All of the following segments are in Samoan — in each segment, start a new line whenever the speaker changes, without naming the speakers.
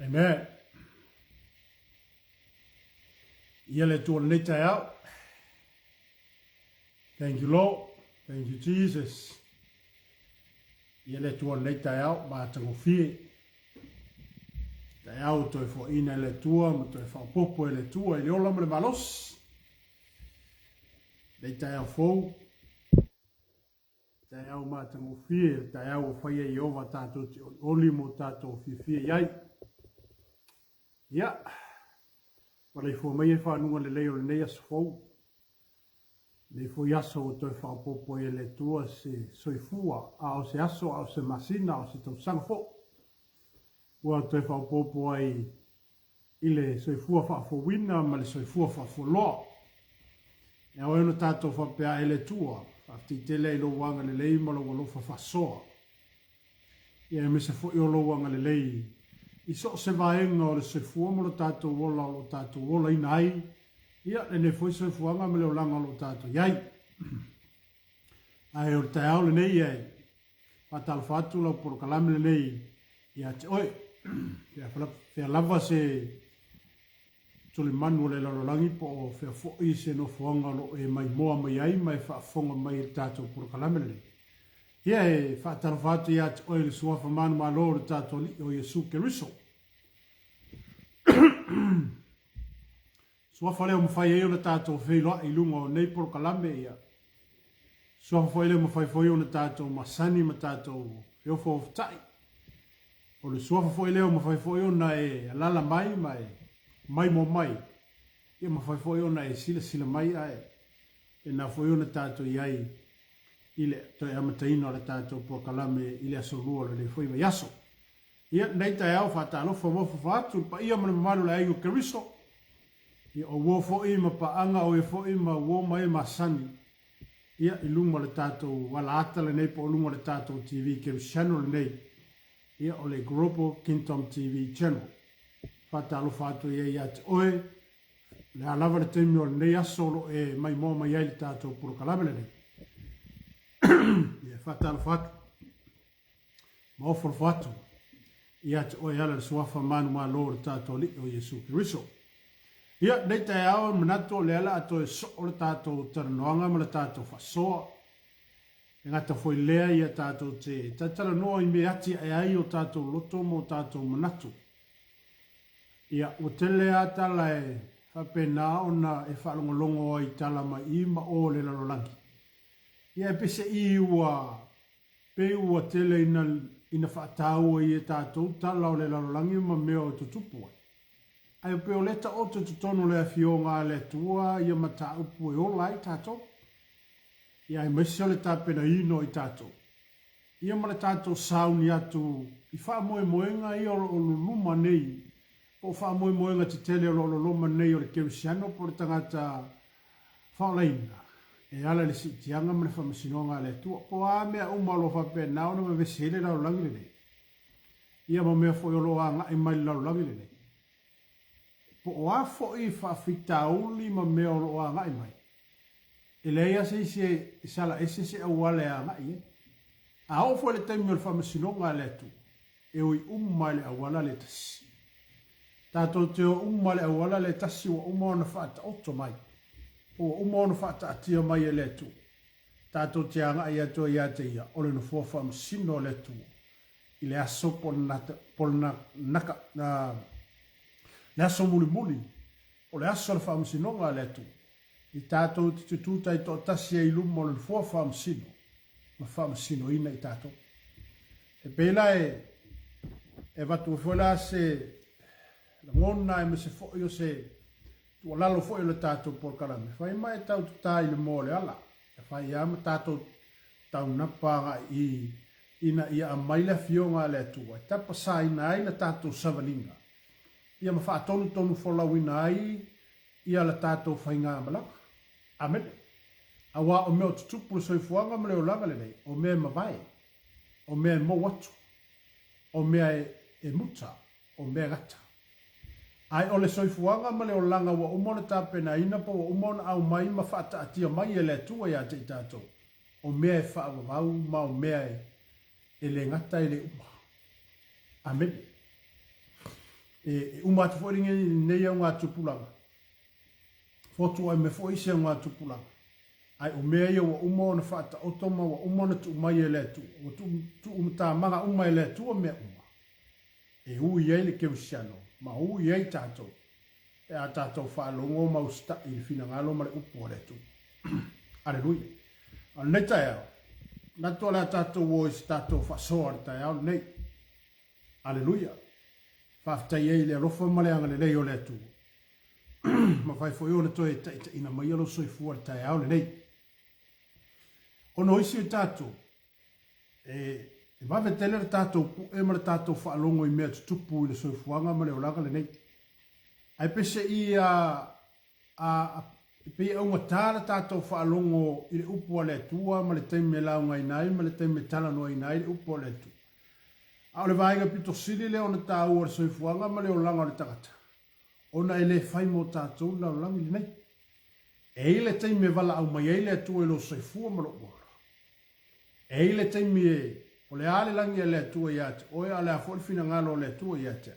Amen. Ia le Atua lenei taeao. Thank you Lord. Thank you Jesus. Ia le Atua lenei taeao matagofie. Taeao toe foaiina e le Atua ma toe faaopoopo e le Atua i le ola ma le malosi. Lenei taeao fou. Taeao matagofie, le taeao ua faia e Ieova tatou te olioli ma o tatou fiafia i ai. Ia, maleifua mai e fanuga lelei o lenei aso fou. Lenei foi aso ua toe faaopoopo ai e le Atua se soifua, a o se aso, a o se masina, a o se tausaga foi. Ua toe faaopoopo ai i le soifua faafouina ma le soifua faafualoa. E ao ai ona tatou faapea, E le Atua, faafetai tele i lou agalelei ma lou alofa faasoa. Ia aemaise foi o lou agalelei i so o se vaega o le soifua ma lo tatou ola o lo o tatou olaina ai, ia lenei foi soifuaga ma le olaga o lo o tatou i ai. Ae o le taeao lenei e faatalofa atu lau polokalame lenei ia te oe. Fea lava se tulimanu o le lalolagi po o fea foi se nofoaga o lo o e maimoa mai ai ma e faafofoga mai i le tatou polokalame lenei. Ia e faatalofa atu ia te oe i le Suafa manumalo o le tatou Alii o Iesu Keriso. Suafa lea ua mafai ai ona tatou feiloai i luga o nei polokalame, ia. Suafa foi lea ua mafai foi ona tatou masani ma tatou feofaofatai. O le suafa foi lea ua mafai foi ona e alala mai ma e maimoa mai, ia mafai foi ona e silasila mai ae pena foi ona tatou i ai i le toe amataina o le tatou polokalame i le aso Lua o lenei foi vaiaso. Ia, lenei taeao faatalofa ua fofa atu i le paia ma le mamalu o le aiga o Keriso, ia o uo foi ma paaga o e foi ma uo ma e masani, ia, i luma o le tatou alaata lenei po o luga o le tatou TV Kerisiano lenei, ia, o le Global Kingdom TV Channel. Faatalofa atu ai ia te oe, o le a lava le taimi o lenei aso o lo o e maimoa mai ai i le tatou polokalame lenei. Ia, faatalofa atu. Ma ofolofo atu ia te oe e ala i le Suafa manumalo o le tatou Alii o Iesu Keriso. Ia, nei taeao e manatu o lea la a toe soo le tatou talanoaga ma le tatou faasoa. E gata foi lea ia tatou te talatalanoa i mea e atiae ai o tatou loto ma o tatou manatu. Ia, ua tele lava tala e faapena ona e faalogologo ai i tala mai i ma o o le lalolagi. Ia, e peiseai ua Pei ua tele ina ina faataua i e tatou tala o le lalolagi ma mea o tutupu ai. Ae pei o lea taoto i totonu o le Afioga a le Atua ia mataupu e ola ai tatou. Ia aemaise o le tapenaina o i tatou. Ia ma le tatou sauni atu i faamoemoega ia o lo o luluma nei, po o faamoemoega tetele o lo o loloma nei o le kerisiano po o le tagata Faaolaina, e ala i le siitiaga ma le faamasinoga a le Atua. Po o a mea uma o lo o faapena ona vevesi ai le lalolagi lenei, ia ma mea foi o lo o agai mai i le lalolagi lenei, po o a foi faafitauli ma mea o lo o agai mai, e leai lava se isi e sala ese se auala e agai i ai. A oo foi i le taimi o le faamasinoga a le Atua, e ui uma i le auala le tasi. Tatou te o uma le auala le tasi ua uma ona faataoto mai, po ua uma ona faataatia mai e le Atua. Tatou te agai atu ai ia te Ia, o le Nofoa Faamasino o le Atua, i le aso po o le naka, le aso mulimuli, o le aso o le faamasinoga a le Atua, i tatou te tutū taitoatasi ai i luma o le Nofoa Faamasino ma faamasinoina i tatou. E pei la e e avatu ai foi la se lagona aemaise foi o se tuualalo foi o le tatou polokalame, fai ma e tau tatā i le moa o le ala, e fai lava ma tatou taunapa agai i ina ia aumai le Afioga a le Atua e tapasaina ai le tatou savaliga, ia ma faatonutonu folauina ai ia la tatou faigamalaga. Amene. Aua o mea o tutupu le soifuaga ma le olaga lenei, o mea e mavae, o mea e mou atu, o mea e muta, o mea e gata. Ae o le soifuaga ma le olaga ua uma ona tapenaina po ua uma ona aumai ma faataatia mai e le Atua ia te i tatou, o mea e faavavau ma o mea e le gata e le uma. Amene. E, e uma atu foi lenei augatupulaga, fotuai mai foi isi augatupulaga, ae o mea ia ua uma ona faataoto ma ua uma ona tuu mai e le Atua, ua tuumatamaga uma e le Atua mea uma. E ui ai le kerisiano ma ui ai tatou pe a tatou faalogo ma usitai i le finagalo ma le upu a le Atua. Aleluia. A o lenei taeao, manatu o le a tatou o i se tatou faasoa i le taeao lenei. Aleluia. Faafetai ai i le alofa ma le agalelei o le Atua. Mafai foi ona toe taitaiina maia lou soifua i le taeao lenei. Ona o isi o tatou, E vave tele le tatou pue ma le tatou faalogo i mea tutupu i le soifuaga ma le olaga lenei. Ae peiseai a, a, e pei e augata le tatou faalogo i le upu a le Atua ma le taimi e laugaina ai ma le taimi e talanoaina ai le upu a le Atua. A o le vaega pito sili lea ona taua o le soifuaga ma le olaga o le tagata, ona e le fai mo tatou le lalolagi lenei. E i ai le taimi e valaau mai ai le Atua i lou soifua ma lou ola. E i ai le taimi e, o le a le lagi a le Atua ia te oe, a o le a foi le finagalo o le Atua ia te au.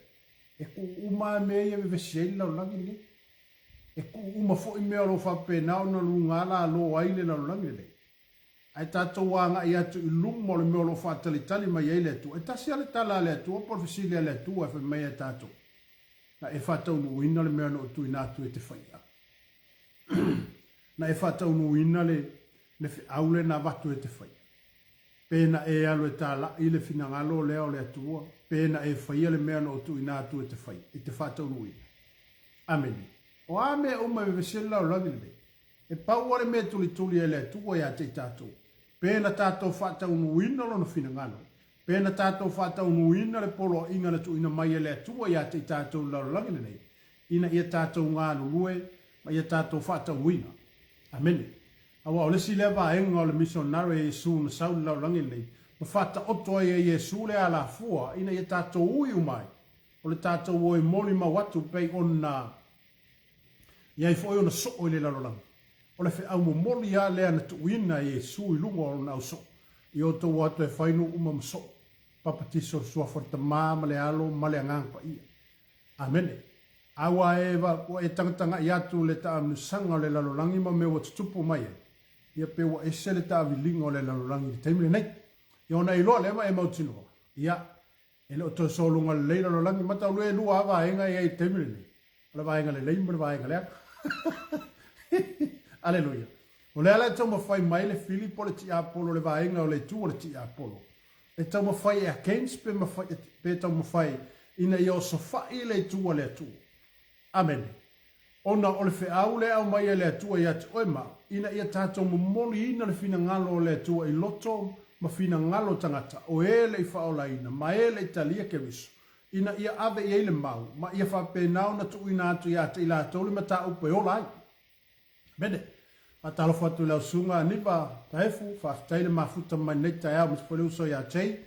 E kuu uma lava mea ia e vevesi ai le lalolagi lenei. E kuu uma foi mea o lo o faapena ona luga lalo ai le lalolagi lenei. Ae tatou agai atu i luma o le mea o lo o faatalitali mai ai le Atua. E tasi lava le tala a le Atua po o le fesili a le Atua e fai mai ia tatou, Na e faataunuuina le mea na ou tuuina atu e te faia? Na e faataunuuina le, le feau lea na avatu e te faia? Pe na e alu e talai le finagalo lea o le Atua, pe na e faia le mea na ou tuuina atu e te faia, e te faataunuuina? Amene. O a mea uma e vevesi ai le lalolagi lenei? E pau lava le mea e tulituli e le Atua ia te i tatou, pe na tatou faataunuuina Lona finagalo, pe na tatou faataunuuina le poloaiga na tuuina mai e le Atua ia te i tatou i le lalolagi lenei, ina ia tatou galulue ma ia tatou faataunuuina. Amene. Aua o le isi lea vaega o le misionare a Iesu na sau i le lalolagi lenei, ma faataoto ai e Iesu le alafua ina ia tatou ui uma ai, o le tatou o e molimau atu pei ona i ai foi ona soo i le lalolagi. O le feau momoli lava lea na tuuina e Iesu i luga o lona ausoo, i outou o atu e fai nuu uma ma soo, papatiso le Suafa o le Tama ma le Alo ma le Agaga Paia. Amene. A ua e, ua e tagatagai atu i le taamilosaga o le lalolagi ma mea ua tutupu mai ai, ia pe ua ese le taaviliga o le lalolagi i le taimi lenei. Ia ona e iloa lea ma e mautinoa, ia, E le o toe sologa lelei lalolagi mataulue e lua a vaega e i ai i le taimi lenei, o le vaega lelei ma le vaega leaga. Aleluia. O lea la e taumafai mai le fili po o le tiapolo, le vaega o le itu o le tiapolo, e taumafai e against pe, mafai, pe taumafai ina ia osofai le itu a le Atua. Amene. Ona o le feau lea e aumai e le Atua ia te oe ma au, ina ia tatou momoliina le finagalo o le Atua i loto ma finagalo o tagata, o e le i faaolaina ma e le i talia Keriso, ina ia ave i ai le mau, ma ia faapena ona tuuina atu ia te i latou le mataupu e ola ai. Amene. Faatalofa atu i lau susuga Aniva Taefu, faafetai le mafuta mai lenei taeao aemaise foi le uso ia Jay,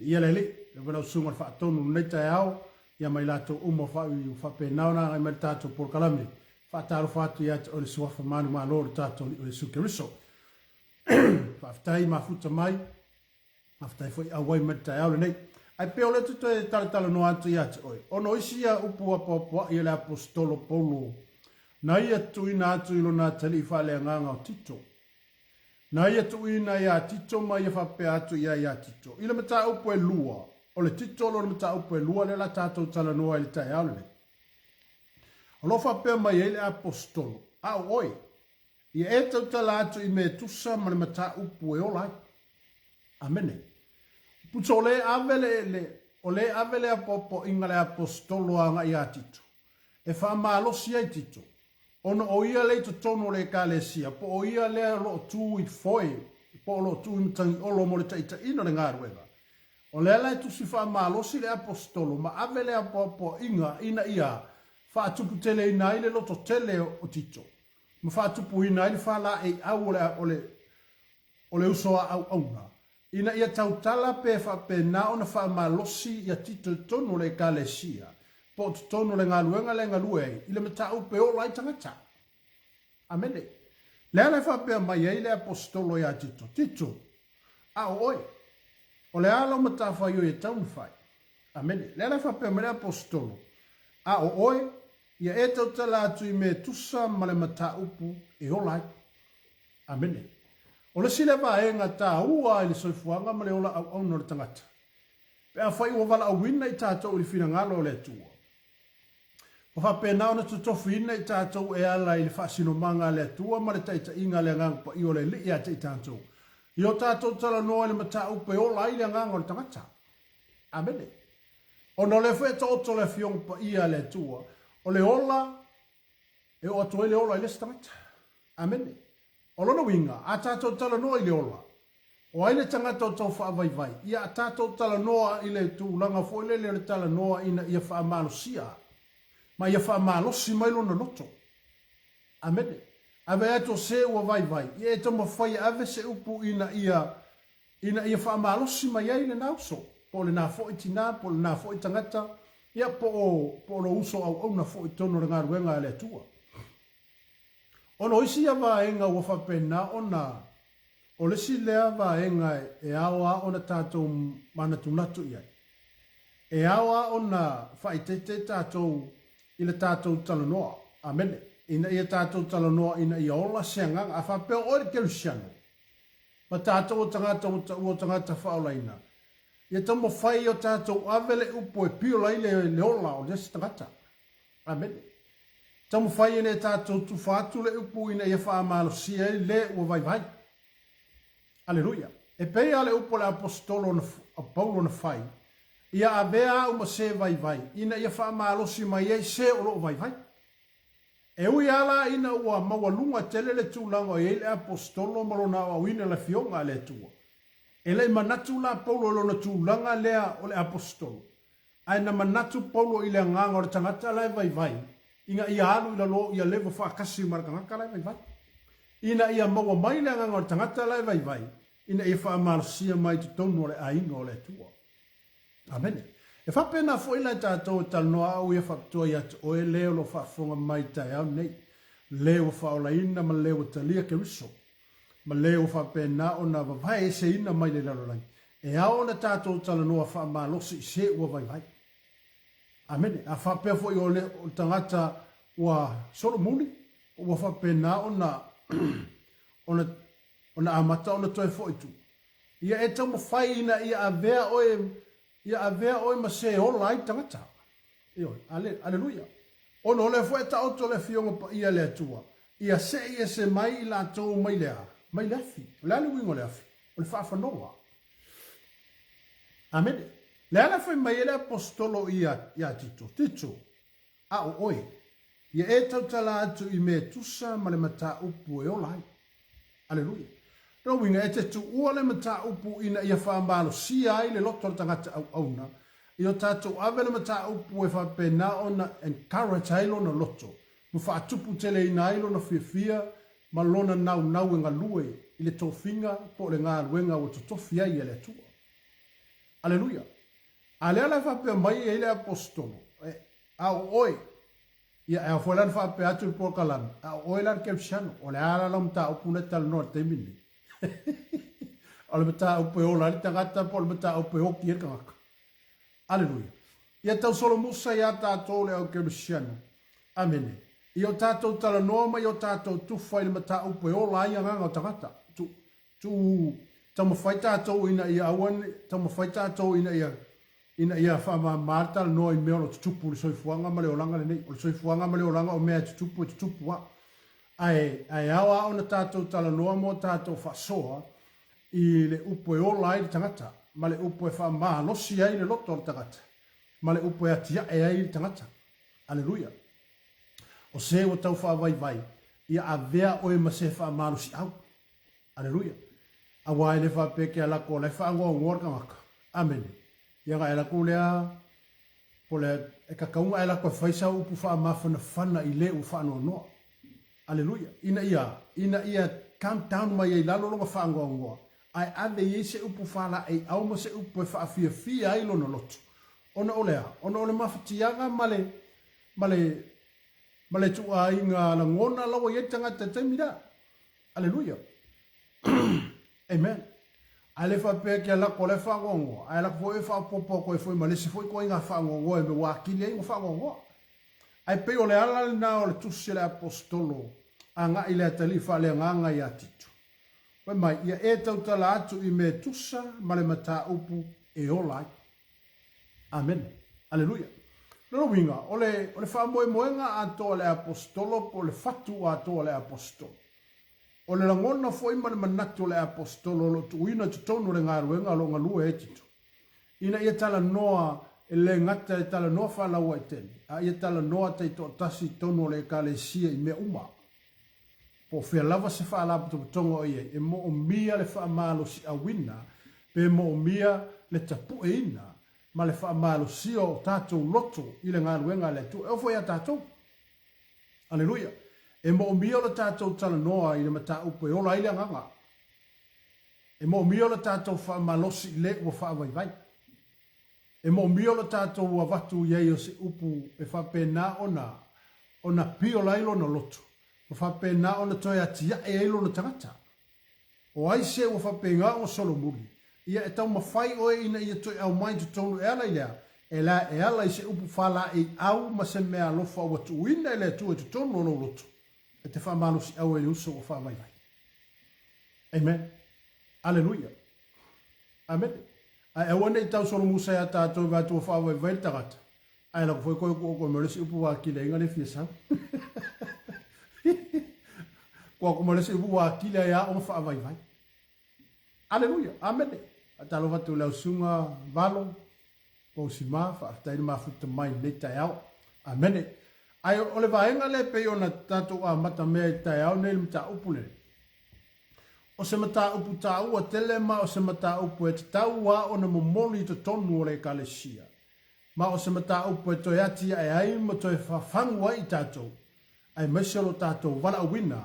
Ia le Alii, leva lau susuga le faatonu i lenei taeao, ia ma i latou uma ua faapena ona agai mai le tatou polokalame. Faatalofa atu ia te oe le Suafa manumalo o le tatou Alii o Iesu Keriso. Faafetai mafuta mai, faafetai foi auai mai le taeao lenei. Ae pei o lea te toe talatalanoa atu ia te oe, ona o isi ia upu apoapoai a le Aposetolo Paulo, na ia tuuina atu i lona atalii faaleagaga o Tito. Na ia tuuina iā Tito ma ia faapea atu i ai iā Tito, I le mataupu e lua, o le titolo o le mataupu e lua lea o le a tatou talanoa ai i le taeao lenei. O lo o faapea mai ai le Aposetolo, A o oe, ia e tautala atu i mea e tusa ma le mataupu e ola ai. Amene. Puta o lea e ave le, le, o lea e ave le apoapoaiga a le Aposetolo agai iā Tito, e faamalosi ai Tito, Ona o ia lea i totonu o le Ekalesia, po o ia lea o lo o tu i foe, po o lo o tu i matagiolo mo le taitaiina o le galuega. O lea la e tusi faamalosi le Aposetolo ma ave le apoapoaiga ina ia faatuputeleina ai le lototele o Tito, ma faatupuina ai le faalaeiau o le, o le, o le uso a auauna, ina ia tautala pe faapena ona faamalosi ia Tito i totonu o le Ekalesia. po o totonu o le galuega lea e galue ai, i le mataupu e ola ai tagata. Amene. Le ala e faapea mai ai le Aposetolo ia Tito, Tito, a o oe, o le a lau matafaioi e tau na fai? Amene. Le ala e faapea mai le Aposetolo, a o oe, ia e tautala atu i mea e tusa ma le mataupu e ola ai. Amene. O le isi lea vaega taua i le soifuaga ma le ola auauna o le tagata, pe afai ua valaauina i tatou i le finagalo o le Atua, ua faapena ona totofiina i tatou e ala i le faasinomaga a le Atua ma le taitaiga a le Agaga Paia o le Alii ia te i tatou, i o tatou talanoa i le mataupu e ola ai le agaga o le tagata. Amene. Ona o lea foi e taoto le Afioga Paia a le Atua, o le ola e oo atu ai le ola i le isi tagata. Amene. O lona uiga, a tatou talanoa i le ola, o ai le tagata o tau faavaivai? Ia a tatou talanoa i le tulaga foi lele o le talanoa ina ia faamalosia ma ia faamalosi mai lona loto. Amene. Ave atu o se ua vaivai, ia e taumafai e ave se upu ina ia ina ia faamalosi mai ai lena uso, po o lena foi tina, po o lena foi tagata, ia po o, po o lou uso auauna foi i totonu o le galuega a le Atua. Ona o isi ia vaega ua faapena ona, o le isi lea vaega e ao lava ona tatou manatunatu i ai, e ao lava ona faaeteete tatou i le tatou talanoa, amene, ina ia tatou talanoa ina ia ola se agaga. A faapea o oe le kerisiano, ma tatou o tagata ua taua o tagata faaolaina, ia taumafai ia o tatou ave le upu e piola ai le, le ola o le isi tagata. Amene. Taumafai ina ia tatou tufa atu le upu ina ia faamalosia ai le ua vaivai. Aleluia. E pei lava le upu a le Aposetolo na, a Paulo na fai, Ia avea au ma se vaivai, ina ia faamalosi mai ai se o lo o vaivai. E ui lava la ina ua maualuga tele le tulaga o i ai le Aposetolo ma lona aoaoina i le Afioga a le Atua, e le i manatu la Paulo i lona tulaga lea o le Aposetolo, ae na manatu Paulo i le agaga o le tagata la e vaivai, ina ia alu i lalo ia levo faatasi ma le tagata la e vaivai, ina ia maua mai le agaga o le tagata la e vaivai, ina ia faamalosia mai i totonu o le aiga o le Atua. Amene. E faapena foi la tatou e talanoa au ia faapitoa ia te oe le o lo o faafofoga mai i taeao nei, le ua faaolaina ma le ua talia Keriso, ma le ua faapena ona vavae eseina mai le lalolagi, e ao ona tatou talanoa faamalosi i se ua vaivai. Amene. A faapea foi o le tagata ua solomuli, ua faapena ona ona ona amata ona toe foi tua, Ia e taumafai ina ia avea oe, ia avea oe ma se ola ai tagata. Ioe, ale, aleluia. Ona o lea foi e taoto le Afioga Paia a le Atua, ia sei ese mai i latou mai le a? Mai le afi. O le a le uiga o le afi? O le faafanoa. Amene. Le ala fai mai ai le Aposetolo ia, ia Tito, Tito, A o oe, ia e tautala atu i mea tusa ma le mataupu e ola ai. Aleluia. Lona uiga, e te tuua le mataupu ina ia faamalosia ai le loto o le tagata auauna, ia o tatou ave le mataupu e faapena ona encourage ai lona loto, ma faatuputeleina ai lona fiafia ma lona naunau e galue i le tofiga po o le galuega ua totofi ai e le Atua. Aleluia. A lea la e faapea mai ai le Aposetolo, e, a o oe, ia, e ao foi la ona faapea atu le polokalame, a o oe la le Kerisiano, o le a la lau mataupu lea e talanoa i le taimi lenei? O le mataupu e ola ai le tagata po o le mataupu e oki ai le tagata? Aleluia. Ia tausolomusa iā tatou le au Kerisiano. Amene. Ia o tatou talanoa ma ia o tatou tufa i le mataupu e ola ai agaga o tagata. Tu, Tuu taumafai tatou ina ia aua ne, taumafai tatou ina ia, ina ia faamama le talanoa i mea o lo o tutupu i le soifuaga ma le olaga lenei. O le soifuaga ma le olaga o mea e tutupu e tutupu lava. Ae, ae ao lava ona tatou talanoa ma o tatou faasoa i le upu e ola ai le tagata, ma le upu e faamalosi ai le loto o le tagata, ma le upu e atiae ai le tagata. Aleluia. O se ua tau faavaivai, ia avea oe ma se faamalosiau. Aleluia. Aua e le faapea ke ala atu o la e faanoanoa le tagata. Amene. Ia ona e alu atu lea, po le, e tatau ona e alu atu e fai sau upu faamafanafana i le ua faanoanoa. Aleluia. Ina ia, ina ia calm down mai ai i lalo lona faanoanoa, ae ave i ai se upu faalaeiau ma se upu e faafiafia ai lona loto. Ona o le a? Ona o le mafatiaga ma le, ma le, ma le ituaiga lagona la ua i ai le tagata i le taimi lea. Aleluia. Amen. Ae le faapea e te lako lea faanoanoa, ae lako foi e faaopoopo atu ai foi ma le isi foi ituaiga faanoanoa e mea ua atili ai ona faanoanoa. Ae pei o le ala lena o le tusi a le Aposetolo agai i le atalii faaleagaga ia Tito. Fai mai, ia e tautala atu i mea tusa ma le mataupu e ola ai. Amene. Aleluia. Lona uiga, o le, o le faamoemoega atoa a le Aposetolo po o le fatu atoa a le Aposetolo. O le lagona foi ma le manatu o le Aposetolo o lo o tuuina i totonu o le galuega o lo o galue ai Tito, ina ia talanoa e le gata e talanoa faalauaitele, a ia talanoa taitoatasi i totonu o le Ekalesia i mea uma. Po o fea lava se faalapotopotoga o i ai, e moomia le faamalosiauina pe moomia le tapueina ma le faamalosia o tatou loto i le galuega a le Atua. E oo foi ia tatou. Aleluia! E moomia lo tatou talanoa i le mataupu e ola ai le agaga. E moomia lo tatou faamalosi i le ua faavaivai. E moomia lo tatou avatu i ai o se upu e faapena ona ona piola ai lona loto, ma faapena ona toe atiae ai lona tagata. O ai se ua faapena ona solomuli, ia e taumafai oe ina ia toe aumai i totonu e ala i le a? E la e ala i se upu faalaeiau ma se meaalofa ua tuuina e le Atua i totonu o lou loto, e te faamalosiau ai le uso ua faavaivai. Amen. Aleluia. Amene. Ae aua ne i tau solomusa iā tātou i vae atu ua faavaivai le tagata, ae lako foi koe ku oko ma le isi upu ua kile ai nga le fia sau. Kua aku ma le isi upu ua kile ai a o faavaivai. Aleluia. Amene. Faatalofa atu i lau susuga Valo, Pousima, faafetai le mafuta mai i lenei taeao. Amene. Ae o le vaega lea e pei ona tatou amata mea i le taeao nei i le mataupu lenei. O se mataupu taua tele ma o se mataupu e tatau lava ona momoli i totonu o le Ekalesia. Ma o se mataupu e toe atiae ai ma toe fafagu ai i tatou, aemaise o lo tatou valaauina,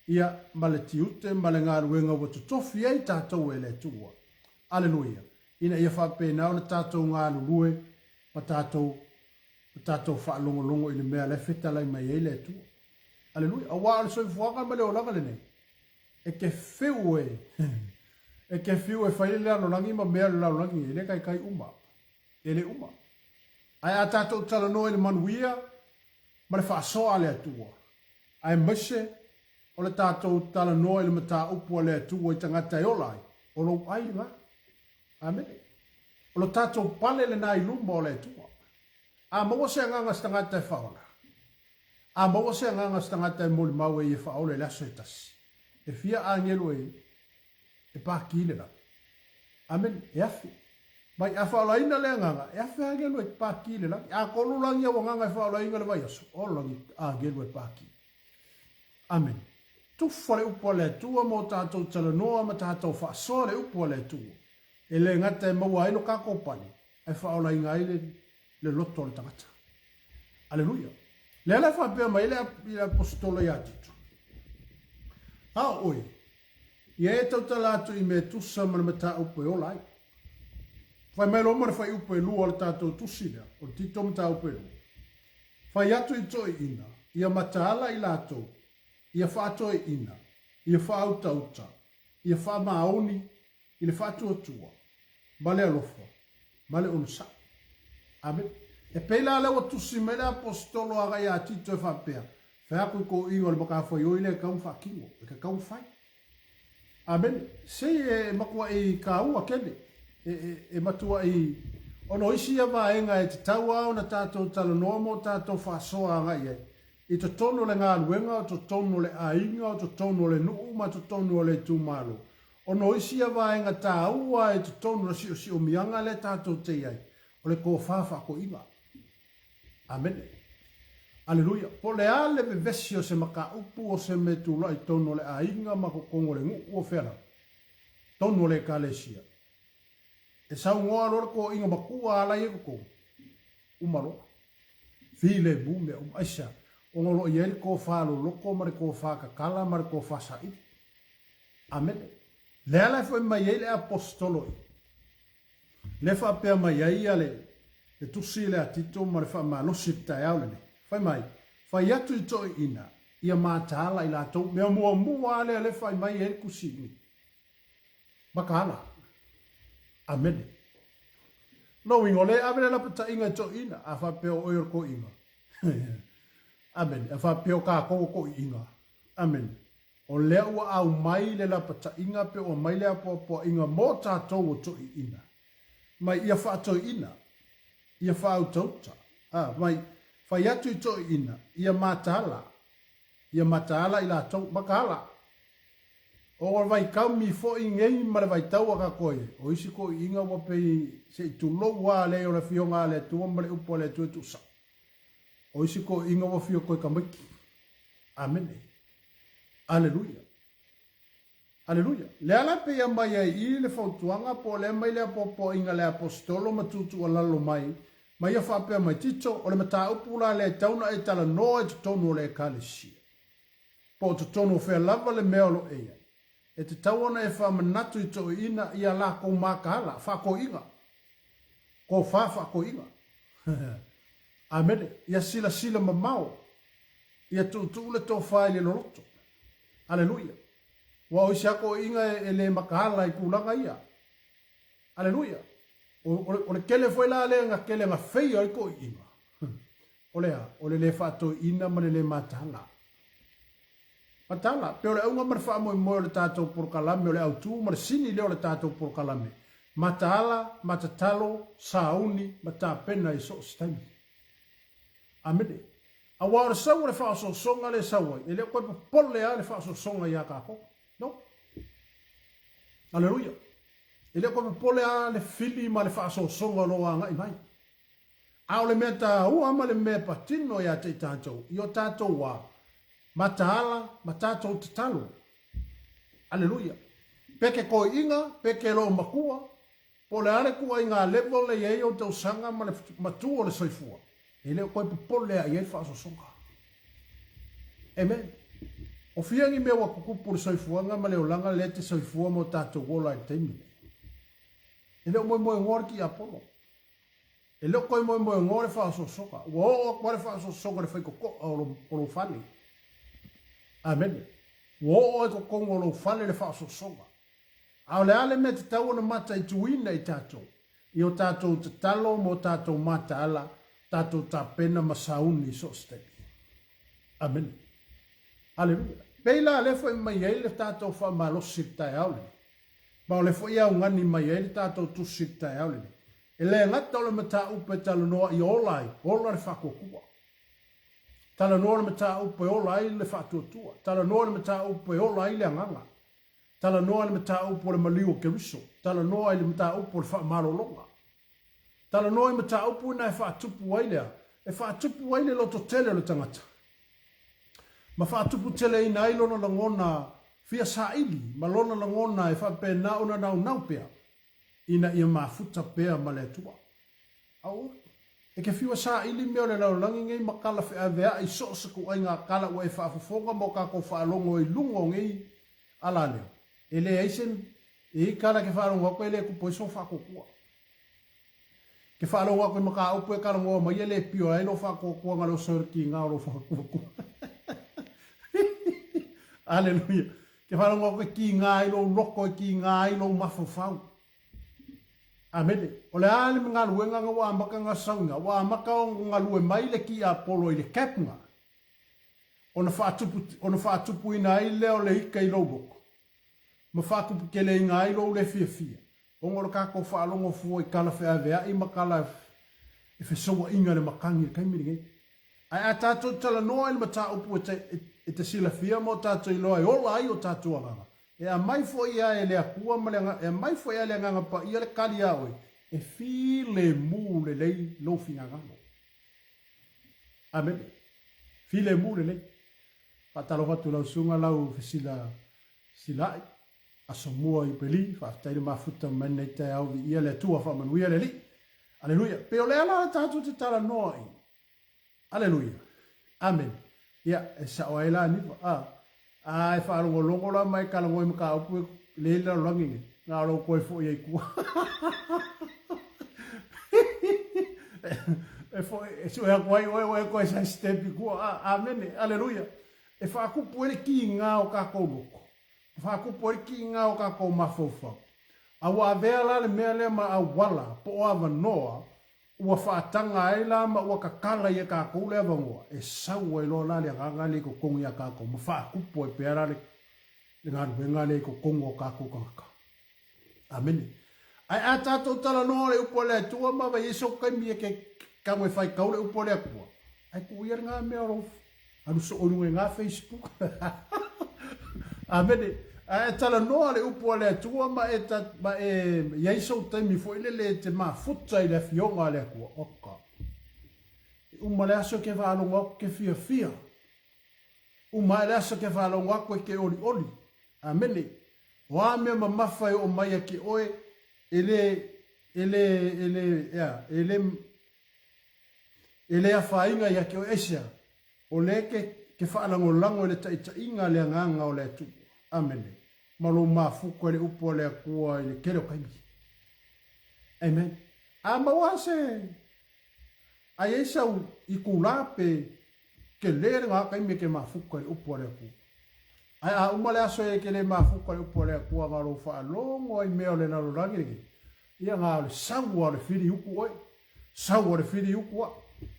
ia, ma le tiute ma le galuega ua totofi ai tatou e le Atua. Aleluia! Ina ia faapena ona tatou galulue ma tatou, ma tatou faalogologo i le mea la e fetalai mai ai le Atua. Aleluia! Aua o le soifuaga ma le olaga lenei, e te fiu e, e te fiu e fai le lalolagi ma mea o le lalolagi, e le taitai uma. E le uma. Ae a tatou talanoa i le manuia ma le faasoa a le Atua, aemaise o le tatou talanoa i le mataupu a le Atua i tagata e ola ai, o lou ai lena. Amene. O lo tatou pale lena i luma o le Atua. A maua se agaga se tagata e faaola, a maua se agaga se tagata e molimau e ia faaola i le aso e tasi, e fia agelu e e pākī le lagi. Amene. E afe. Mai a faaolaina le agaga, e afe agelu e pākī le lagi. A kolu lagi au agaga e faaolaina le vaiaso, o lagi agelu e pākī. Amene. Tufa le upu a le Atua mo tatou talanoa ma tatou faasoa le upu a le Atua. E le gata e maua ai lo tatou pale, ae faaolaina ai le, le loto o le tagata. Aleluia. Lea la e faapea mai le, le apostola ia Tito. A o oe, Ia e tautala atu i mea tusa ma le mataupu e ola ai. Fai mai loa ma le fuaiupu e lua o le tatou tusi lea, o le Tito mataupu e lua. Fai atu i toeaiina, ia mataala i latou, ia faatoeaiina, ia faautauta, ia faamaoni i le faatuatua, ma le alofa, ma le onosai. Amene. E pei la lea ua tusi mai le Aposetolo agai ia Tito e faapea, Fai atu i toeaiina o le matafaioi lea e tatau ona faatino, e tatau ona fai. Amene. Se e matuai taua tele, e, e, e matuai, ona o isi ia vaega e tatau lava ona tatou talanoa ma o tatou faasoa agai i ai, i totonu o le galuega, o totonu o le aiga, o totonu o le nuu ma totonu o le itumalo. Ona o isi ia vaega taua i totonu o le siosiomiaga lea tatou te i ai, o le tofa faatoeaina. Amene. Aleluia. Po o le a le vevesi o se mataupu o se mea tulai i totonu o le aiga ma totonu o le nuu o fea lava, totonu o le Ekalesia, e saunoa loa le toeaina matua a la e i ai totonu, uma loa. Filemu mea uma. Aisea? Ona o lo o i ai le tofa loloto ma le tofa tatala ma le tofa saili. Amene. Lea la e foi mai ai le Aposetolo i, lea e faapea mai ai ia le, Le tusi lea a Tito ma le faamalosi i le taeao lenei. Fai mai, Fai atu i toeaiina, ia mataala i latou. Mea muamua lava lea lea fai mai ai le tusi i i. Mataala. Amene. Lona uiga, o lea e ave le lapataiga i toeaiina, a faapea o oe o le toeaina. Amene. A faapea o tatou o toeaiina. Amene. O lea ua aumai le lapataiga pe ua aumai le apoapoaiga mo tatou o toeaiina. Mai ia faatoeaina, ia faautauta, a, mai, fai atu i toeaiina, ia mataala, ia mataala i latou, mataala. O le vaitaumi foi nei ma le vaitau a tatou ai, o isi toeaiina ua pei se i tulou lava leai o le Afioga a le Atua ma le Upu a le Atua e tuusao. O isi toeaiina ua fia toe tamaiti. Amene. Aleluia. Aleluia. Lea la pei aumai ai i le fautuaga po o le aumai le apoapoaiga a le Aposetolo ma tuutuualalo mai, ma ia faapea mai, Tito, o le mataupu la lea e tatau ona e talanoa i totonu o le Ekalesia, po o totonu o fea lava le mea o lo o e i ai, e tatau ona e faamanatu i toeaiina ia lakou mataala, faatoeaiga, tofa faatoeaiga. Amene. Ia silasila mamao, ia tuutuu le tofa i le loloto. Aleluia. Ua o isi lava toeaiina e le mataala i tulaga ia. Aleluia. O, o, o le tele foi la lea na tele na feia ai toeaiina. O le a? O le le faatoeaina ma le le mataala. Mataala, pe o le auga ma le faamoemoe o le tatou polokalame, o le autu ma le sini lea o le tatou polokalame. Mataala, matatalo, sauni ma tapena i so o se taimi. Amene. Aua o le sau o le faaosoosoga lea e sau ai, e le o toe popole lava le faaosoosoga ia tatou. No. Aleluia. E le o toe popole lava le fili ma le faaosoosoga o lo o agai mai. A o le mea taua ma le mea e patino ia te i tatou, i o tatou wā, mataala ma tatou tatalo. Aleluia. Pe ke koiiga, pe ke loomatua, Po o le a le ituaiga level e i ai ou tausaga ma le matua o le soifua, e le o toe popole lava i ai le faaosoosoga. Amen. O fia ni mea ua tutupu i le soifuaga ma le olaga lea e te soifua ma o tatou ola i le taimi lenei? E le o moemoenoa le tiapolo. E le o toe moemoenoa le faaosoosoga. Ua oo atu lava le faaosoosoga i le faitotoa o lou fale. Amene. Ua oo lava i totonu o lou fale le faaosoosoga. A o le a le mea tatau ona mataituina i tatou, i o tatou tatalo ma o tatou mataala, tatou tapena ma sauni i so o se taimi. Amene. Aleluia. Pei la lea foi mai ai le tatou faamalosi i le taeao lenei. Ma o lea foi e augani mai ai le tatou tusi i le taeao lenei. E le gata o le mataupu e talanoa ia ola ai, ola le faatuatua. Talanoa le mataupu e ola ai le faatuatua. Talanoa le mataupu e ola ai le agaga. Talanoa i le mataupu o le maliu o Keriso. Talanoa i le mataupu o le faamalologa. Talanoa i mataupu ina e faatupu ai le a? E faatupu ai le lototele o le tagata. Ma faatuputeleina ai lona lagona fia saili ma lona lagona e faapena ona naunau pea ina ia mafuta pea ma le Atua. Aua. E ke fiu e saili mea o le lalolagi nei ma kala feaveai so o se kuaiga kala ua e faafofoga ma o tatou faalogo i luga o nei alaleo. E leai se e i kala ke faalogo atu e le tupu ai sou faatuatua. Ke faalogo atu i mataupu e talanoa mai e le pio ai lou faatuatua na le oso i le kiga o lou faatuatua. Aleluia. Ke faalogo atu e kiga ai lou loto e kiga ai lou mafaufau. Amene. O le a le galuega na ua amata na sauina? Ua amata ona galue mai le tiapolo i le cap na, ona faatupu, ona faatupuina ai lea o le ika i lou loto, ma faatuputeleina ai lou le fiafia, ona o le tatou faalogo fua i tala feaveai ma tala e fesouaina i le matagi i le taimi lenei. Ae a tatou talanoa i le mataupu e te, e te silafia ma o tatou iloa e ola ai o tatou agaga, E aumai foi a e le Atua ma le e aumai foi a e le Agaga Paia le kali iā oe, e filemu lelei lou finagalo. Amene. Filemu lelei. Faatalofa atu lau susuga lau fesila silai, aso mua i Peli, faafetai le mafuta mai lenei taeao, viia le Atua, faamanuia le Alii. Aleluia. Pei o le ala tatou te talanoa i Aleluia. Amene. Ia, e sao ai la Niva. A, a e faalogologo la ma e talanoa i mataupu e le i le lalolagi nei, na o lou toe foi ai i tua. E foi, e sue aku ai oe, oe koe sai step i kua. A, amene, aleluia. E whaakupu e le ki ngā o kākou loko. E whaakupu e le ki ngā o kākou mafaufau. A ua avea la le mea lea ma auala, po o avanoa, ua whaatanga ai la ma ua kakala ia kākou le avanoa, e sau ai loa la le agaga lea i totonu iā kākou, ma whaakupu ai pea la le, le galuega lea i totonu o kākou tagata. Amene. Ae a tātou talanoa o le upu a le Atua ma vai ai sou taimi e ke kago e whai kau le upu a le Atua. Ae tuu ia le ngā mea o lou alu soo i lunga i ngā Facebook. Amene. Ae talanoa le upu a le Atua ma e, ta, ma e iai sou taimi foi lele e te mafuta i le afioga a le Atua. Oka. E uma le aso ke whaalongo aku ke fiafia. Uma ae le aso ke whaalongo aku e ke olioli. Amene. O a mea mamafa e oo mai ia te oe, e le, e le, e le, ea, e le, e le afaina ia te oe. Aisea? O lea e te, te faalagolago i le taitaiga a le Agaga o le Atua. Amene. Ma lou mafuta i le upu a le Atua i le tele o taimi. Amen. A maua se, a i ai sau itulā pe Tele le ngā taimi e ke mafuta i le upu a le Atua. Ae a uma le aso e ke le mafuta i le upu a le Atua nga lou faalogo ai mea o le lalolagi lenei, ia nga o le sau a o le fili uku oe, sau o le fili uku a,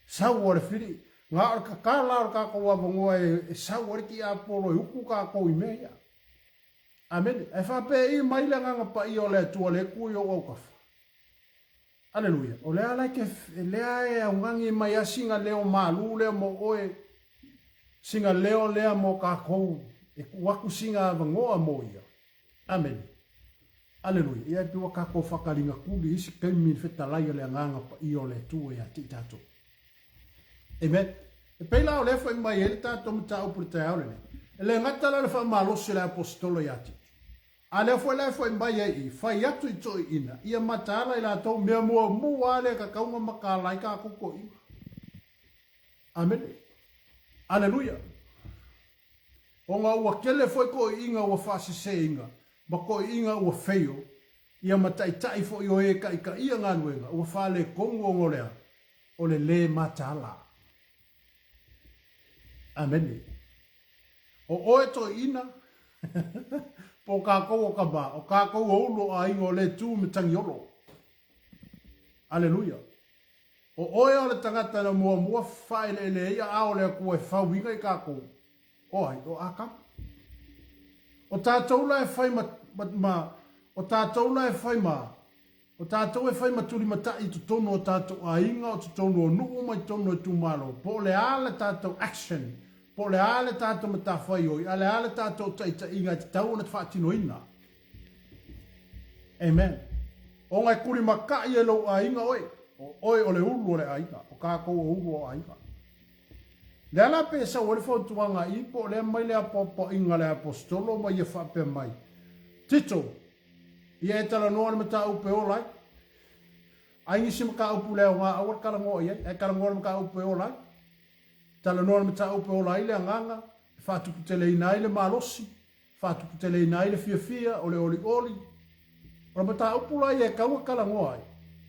sau o le fili, nga o le kakala o le kakou avanoa e sau ai le tiapolo e uku kakou i mea ia. Amene. Ae faapea i mai le Agaga Paia o le Atua le ku i ou autafa. Aleluia. O lea la e te, lea e augani mai a sina leo malū lea mo oe, sina leo lea mo kākou, e tuu atu sina avanoa mo ia. Amene. Aleluia. Ia e pei ua kākou whakarigatuli i isi taimi i le fetalai a le Agaga Paia o le Atua ia te i tātou. Amen. E pei la o lea foi mai ai le tātou mataupu i le taeao lenei. E le gata la le faamalosi o le aposetolo ia Tito. A lea foi la e foi mai ai i, fai atu i toeaiina, ia mataala i latou mea muamua lea tatau ona mataala ai tatou toeaiina. Amene. Aleluia. Ona ua tele foi toeaiina ua faaseseina, ma toeaiina ua feio, ia ma taitai foi o e taitaia galuega, ua faaletonu ona o le a? O le lē mataala. Amene. O oe toeaina, po o kākou o Kama, o kākou o ulu o aiga o le tū me Tangiolo. Aleluia. O oe o le tagata na muamua whaeleele ai a o le Atua e fauina i kākou. O ai, o Ākamu. O tātou la e whai ma, ma, ma, o tātou la e whai ma, O tātou e whai ma tulimataʻi i totonu o tātou aiga, o totonu o nuu ma i totonu o itumalo, po o le a le tātou action, po o le a le tātou matawhaioi, a le a le tātou taitaiga e tatau ona faatinoina. Amen. Ona e kulimakaʻi e lou aiga oe, o oe o le ulu o le aiga, o kākou o ulu o aiga. Le ala pe sau ai le fautuaga i po o lea mai le apoapoaiga a le aposetolo ma ia faapea mai, Tito, Ia e talanoa le mataupu e ola ai. Ai nisi mataupu le aoga aua le talanoa i ai, ae talanoa le mataupu e ola ai. Talanoa le mataupu e ola ai le agaga, e faatuputeleina ai le malosi, faatuputeleina ai le fiafia, o le olioli. O le mataupu la ia e tatau ona talanoa ai,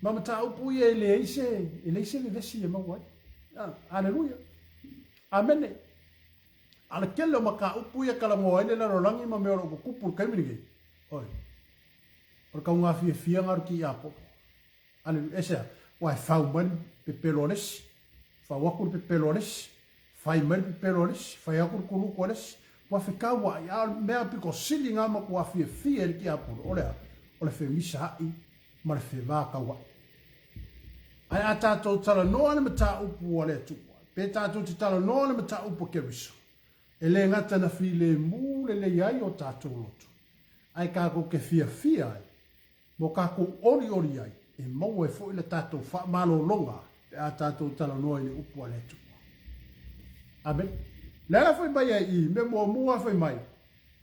ma mataupu ia e leai se, e leai se vevesi e maua ai. Aleluia. Amene. A o le tele o mataupu ia e talanoa ai le lalolagi ma mea o lo o tutupu i le taimi lenei, oi, o le taugafiafiaga o le tiapolo. Aleluia. Aisea? Ua e fau mai le pepelo a le isi, fau atu le pepelo a le isi, fai mai le pepelo a le isi, fai atu le kuluku a le isi, ua fekauaʻi. A o le mea pito sili na matua fiafia ai le tiapolo, o le a? O le femisaai ma le fevatauaʻi. Ae a tātou talanoa le mataupu a le Atua, pe tātou te talanoa le mataupu a Keriso, e le gata na filemu lelei ai o tātou loto, ae kākou ke fiafia ai, mo kākou olioli ai, e maua ai foi le tātou faamalologa pe a tātou talanoa i le upu a le Atua. Amene. Le ala fai mai ai i, mea muamua fai mai,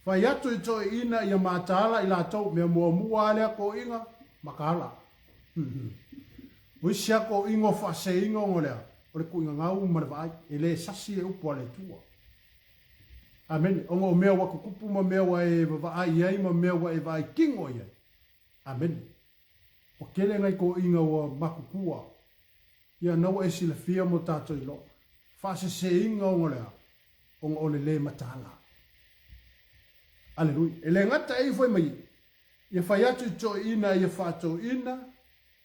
fai atu i toeaiina ia mataala i latou, mea muamua a lea toeaiina, makaala. O isi ako o ingoa faasēina ona o le a? O le tuuina gau ma le vaai. E le sasi le upu a le Atua. Amene. Ona o mea ua tutupu ma mea ua e vavaai i ai ma mea ua e vaai kino i ai. Amene. Ua tele nai toeaiina ua matutua. Ia na ua e silafia mo tatou iloa. Faaseseina ona o le a? Ona o le le mataala. Aleluia. E le gata e ifo ai ma ia, ia fai atu i toeaiina ia faatoeaina,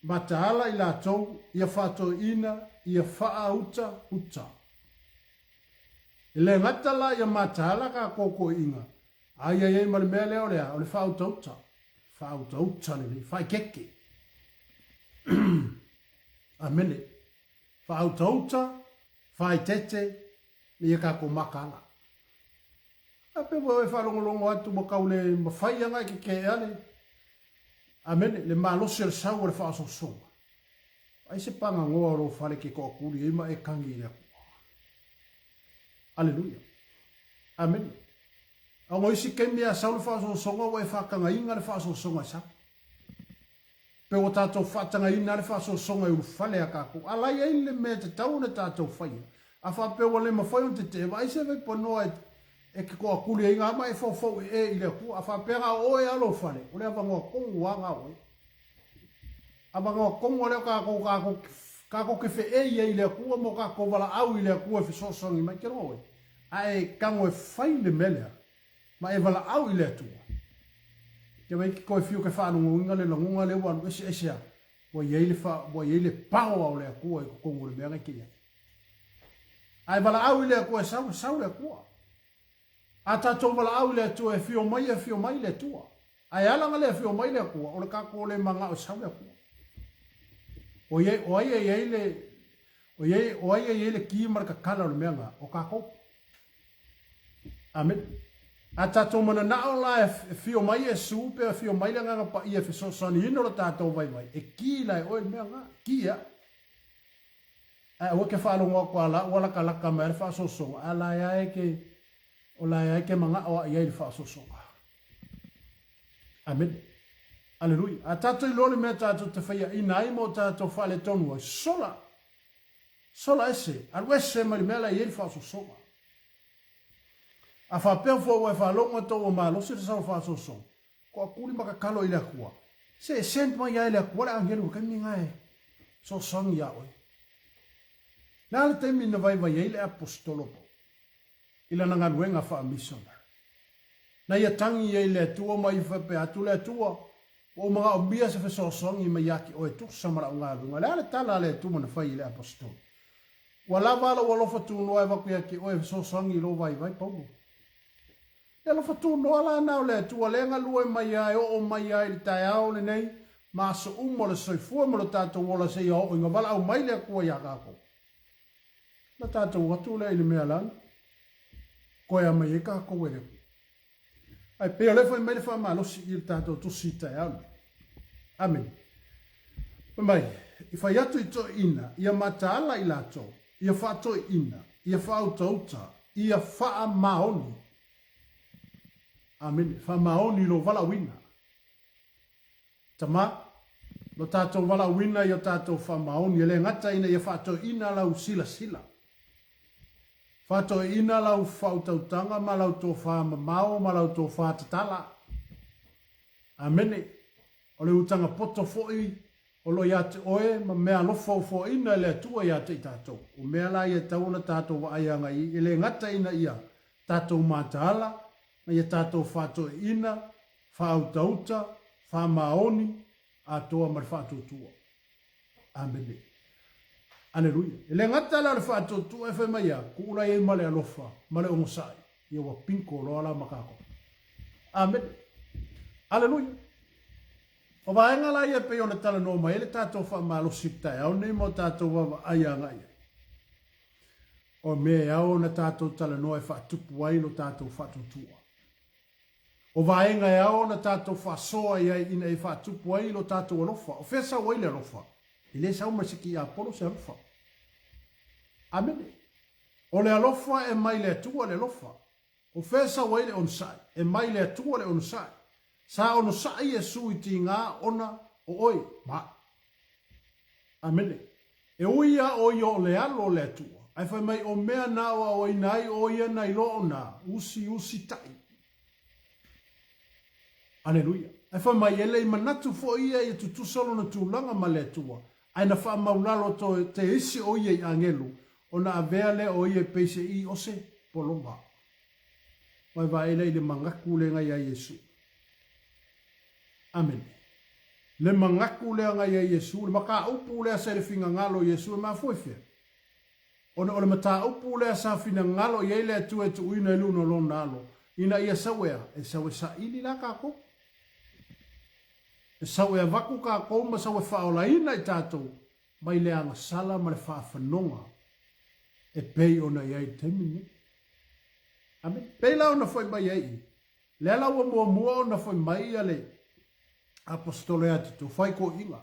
mataala i latou, ia faatoeaina, ia faauta uta. E le gata la ia mataala tatou toeaiina, a ia i ai ma le mea lea o le a? O le faautauta. Faautauta lelei, faaikeke. Amene. Faautauta, faaitete, me ia tatou mataala. A pe ua e faalogologo atu ua tau le mafai ana e kekeea le Amene, le malosi o le sau o le faaosoosoga. Ai se pagagoa o lou fale ke toatuli ai ma e tagi i le Atua. Aleluia. Amene. A o isi taimi a sau le faaosoosoga ua e faatagaina le faaosoosoga e sau. Pe ua tatou faatagaina le faaosoosoga e ulufale a tatou. A la e i ai le mea e tatau ona tatou faia, a faapea ua le mafai ona tetee, vaai se vaipanoa e te toatuli ai na ma e foufou ee i le Atua. A faapea na o oe a lou fale, o le avanoa tonu a na oe. Avanoa tonu a lea o tatou, tatou, tatou te feei ai i le Atua ma o tatou valaau i le Atua e fesoasoani mai. Ke loa oe, a e tago e fai le mea lea, ma e valaau i le Atua. Ke wai ke koe fiu ke faalogoina le lagona lea ua alu eseese a, ua i ai le fa, ua i ai le power o le Atua i totonu o le mea na e te i ai. A e valaau i le Atua e sau, e sau le Atua. A tatou valaau i le Atua e afio mai, e afio mai le Atua. Ae ala ona le afio mai le Atua, o le tatou le manao e sau le Atua. O ai, o ai e i ai le, o ai, o ai e i ai le ki ma le tatala o le mea lena? O tatou. Amene. A tatou mananao la e afio mai Iesu pe afio mai le Agaga Paia e fesoasoaniina lo tatou vaivai, e ki la e oe le mea lena, ki e au. Ae aua ke faalogo atu a la ua lakalaka mai le faaosoosoga, ae la e a e ke, o la e a e ke manao a i ai le faaosoosoga. Amene. Aleluia. A tatou iloa le mea tatou te faiaina ai ma o tatou faaletonu ai, sola. Sola ese, alu ese mai le mea la e i ai le faaosoosoga. A faapea fua ua e faalogo atu ua malosi le sau faaosoosoga, Toatuli ma tatalo i le Atua. Se e send mai ai le Atua le agelu i le taimi lena e fesoasoani ia oe. Le a le taimi na vaivai ai le Aposetolo Paulo i lana galuega faa-missionary? Na ia tagi ai le Atua ma ia faapea atu, Le Atua, ua ou manaomia se fesoasoani mai ia te oe e tusa ma lau galuega. Le a le tala a le Atua na fai i le Aposetolo? Ua lava lou alofa tunoa e avatu ia te oe e fesoasoani i lou vaivai, Paulo. E alofa tunoa la na o le Atua lea e galue mai ai, oo mai ai i le taeao lenei ma aso uma o le soifua ma lo tatou ola seia oo ina valaau mai le Atua iā tatou. Na tatou atu lea i le mea lana, koea mai ai tatou e le Atua. Ae pei o lea fai mai le faamalosi i le tatou tusi i taeao nei. Amene. Fai mai, i fai atu i toeaiina, ia mataala i latou, ia faatoeaiina, ia faautauta, ia faamaoni. Amene. Faamaoni i lou valaauina. Tama, lo tatou valaauina i o tatou faamaoni, e le gata ina ia faatoeaiina lau silasila, faatoeaiina lau faautautaga ma lau tofa mamao ma lau tofa tatala. Amene. O le utaga poto foi o lo o ia te oe ma mea alofa ua foaina e le Atua ia te i tatou. O mea la ia e tatau ona tatou vaai agai i, e le gata ina ia tatou mataala, ma ia tatou faatoeaina, faautauta, faamaoni, atoa ma le faatuatua. Amene. Aleluia. E le gata la o le faatuatua e fai mai a, tuu la i ai ma le alofa ma le onosai. Ia ua pinko loa la ma tatou. Amene. Aleluia. O vaega la ia e pei ona talanoa mai ai le tatou faamalosi i le taeao lenei ma o tatou vaavaai agai ai. O mea e ao ona tatou talanoa e faatupu ai lo tatou faatuatua. O vaega e ao ona tatou faasoa i ai ina ia faatupu ai lo tatou alofa. O fea sau ai le alofa? E le sau mai se tiapolo se alofa. Amene. O le alofa e mai le Atua le alofa. O fea sau ai le onosai? E mai le Atua le onosai. Sa onosai Iesu i tiga ona o oe ma aʻu. Amene. E ui a o ia o le alo o le Atua, ae fai mai o mea na aoaoina ai o ia na iloa ona usiusi taʻi. Aleluia. Ae fai mai e le i manatu foi ia ia tutusa lona tulaga ma le Atua. Ae na faamaulalo toe te isi o ia i agelu, ona avea lea o ia e pei se i o se pologa. Vaevae lea i le manatu lea na ia Iesu. Amene. Le manatu lea na ia Iesu, le mataupu lea sa i le finagalo o Iesu e mafua i fea? Ona o le mataupu lea sa finagalo i ai le Atua e tuuina i luna o Lona Alo, ina ia sau e a? E sau e saili la tatou. E sau e avatu tatou ma sau e faaolaina i tatou mai le agasala ma le faafanoga e pei ona i ai i le taimi lenei. Amene. Pei la ona foi mai ai i, lea la ua muamua ona foi mai ia le Aposetolo ia Tito, fai toeaiga.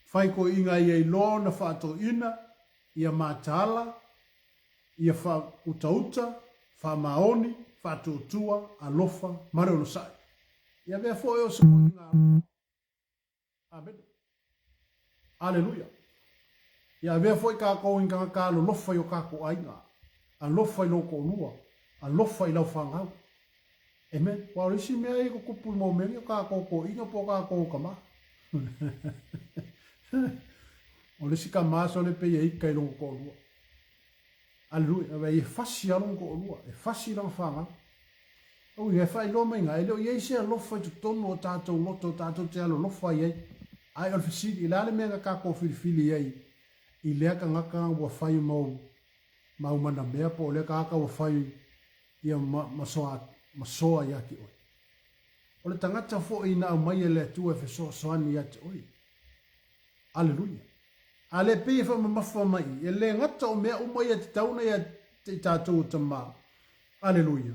Fai toeaiga ia iloa ona faatoeaina, ia mataala, ia faautauta, faamaoni, faatuatua, alofa ma le onosai. Ia avea foi o se toeaina alofa. Amene. Aleluia. Ia avea foi tatou i tagata alolofa i o tatou aiga, alofa i lou toalua, alofa i lau fanau. Amen. Aua o le isi mea ia e tutupu i le mau mea nei o tatou toeaiina po o tatou tama. O le isi tama sole pei e ita i lona toalua. Aleluia. Aua e fasi lava lona toalua, e fasi lana fanau. Oi, e faailoa mai ina, e le o i ai se alofa i totonu o tatou loto tatou te alolofa ai ai. Ae o le fesili, le a le mea na tatou filifili ai i lea tagata ua fai mau, mau manamea po o lea tagata ua fai ia ma, ma soa, ma soa ia te oe? O le tagata foi na aumai e le Atua e fesoasoani ia te oe. Aleluia. A le pei e faamamafa mai i, e le gata o mea uma ia e tatau ona ia te i tatou o tama. Aleluia.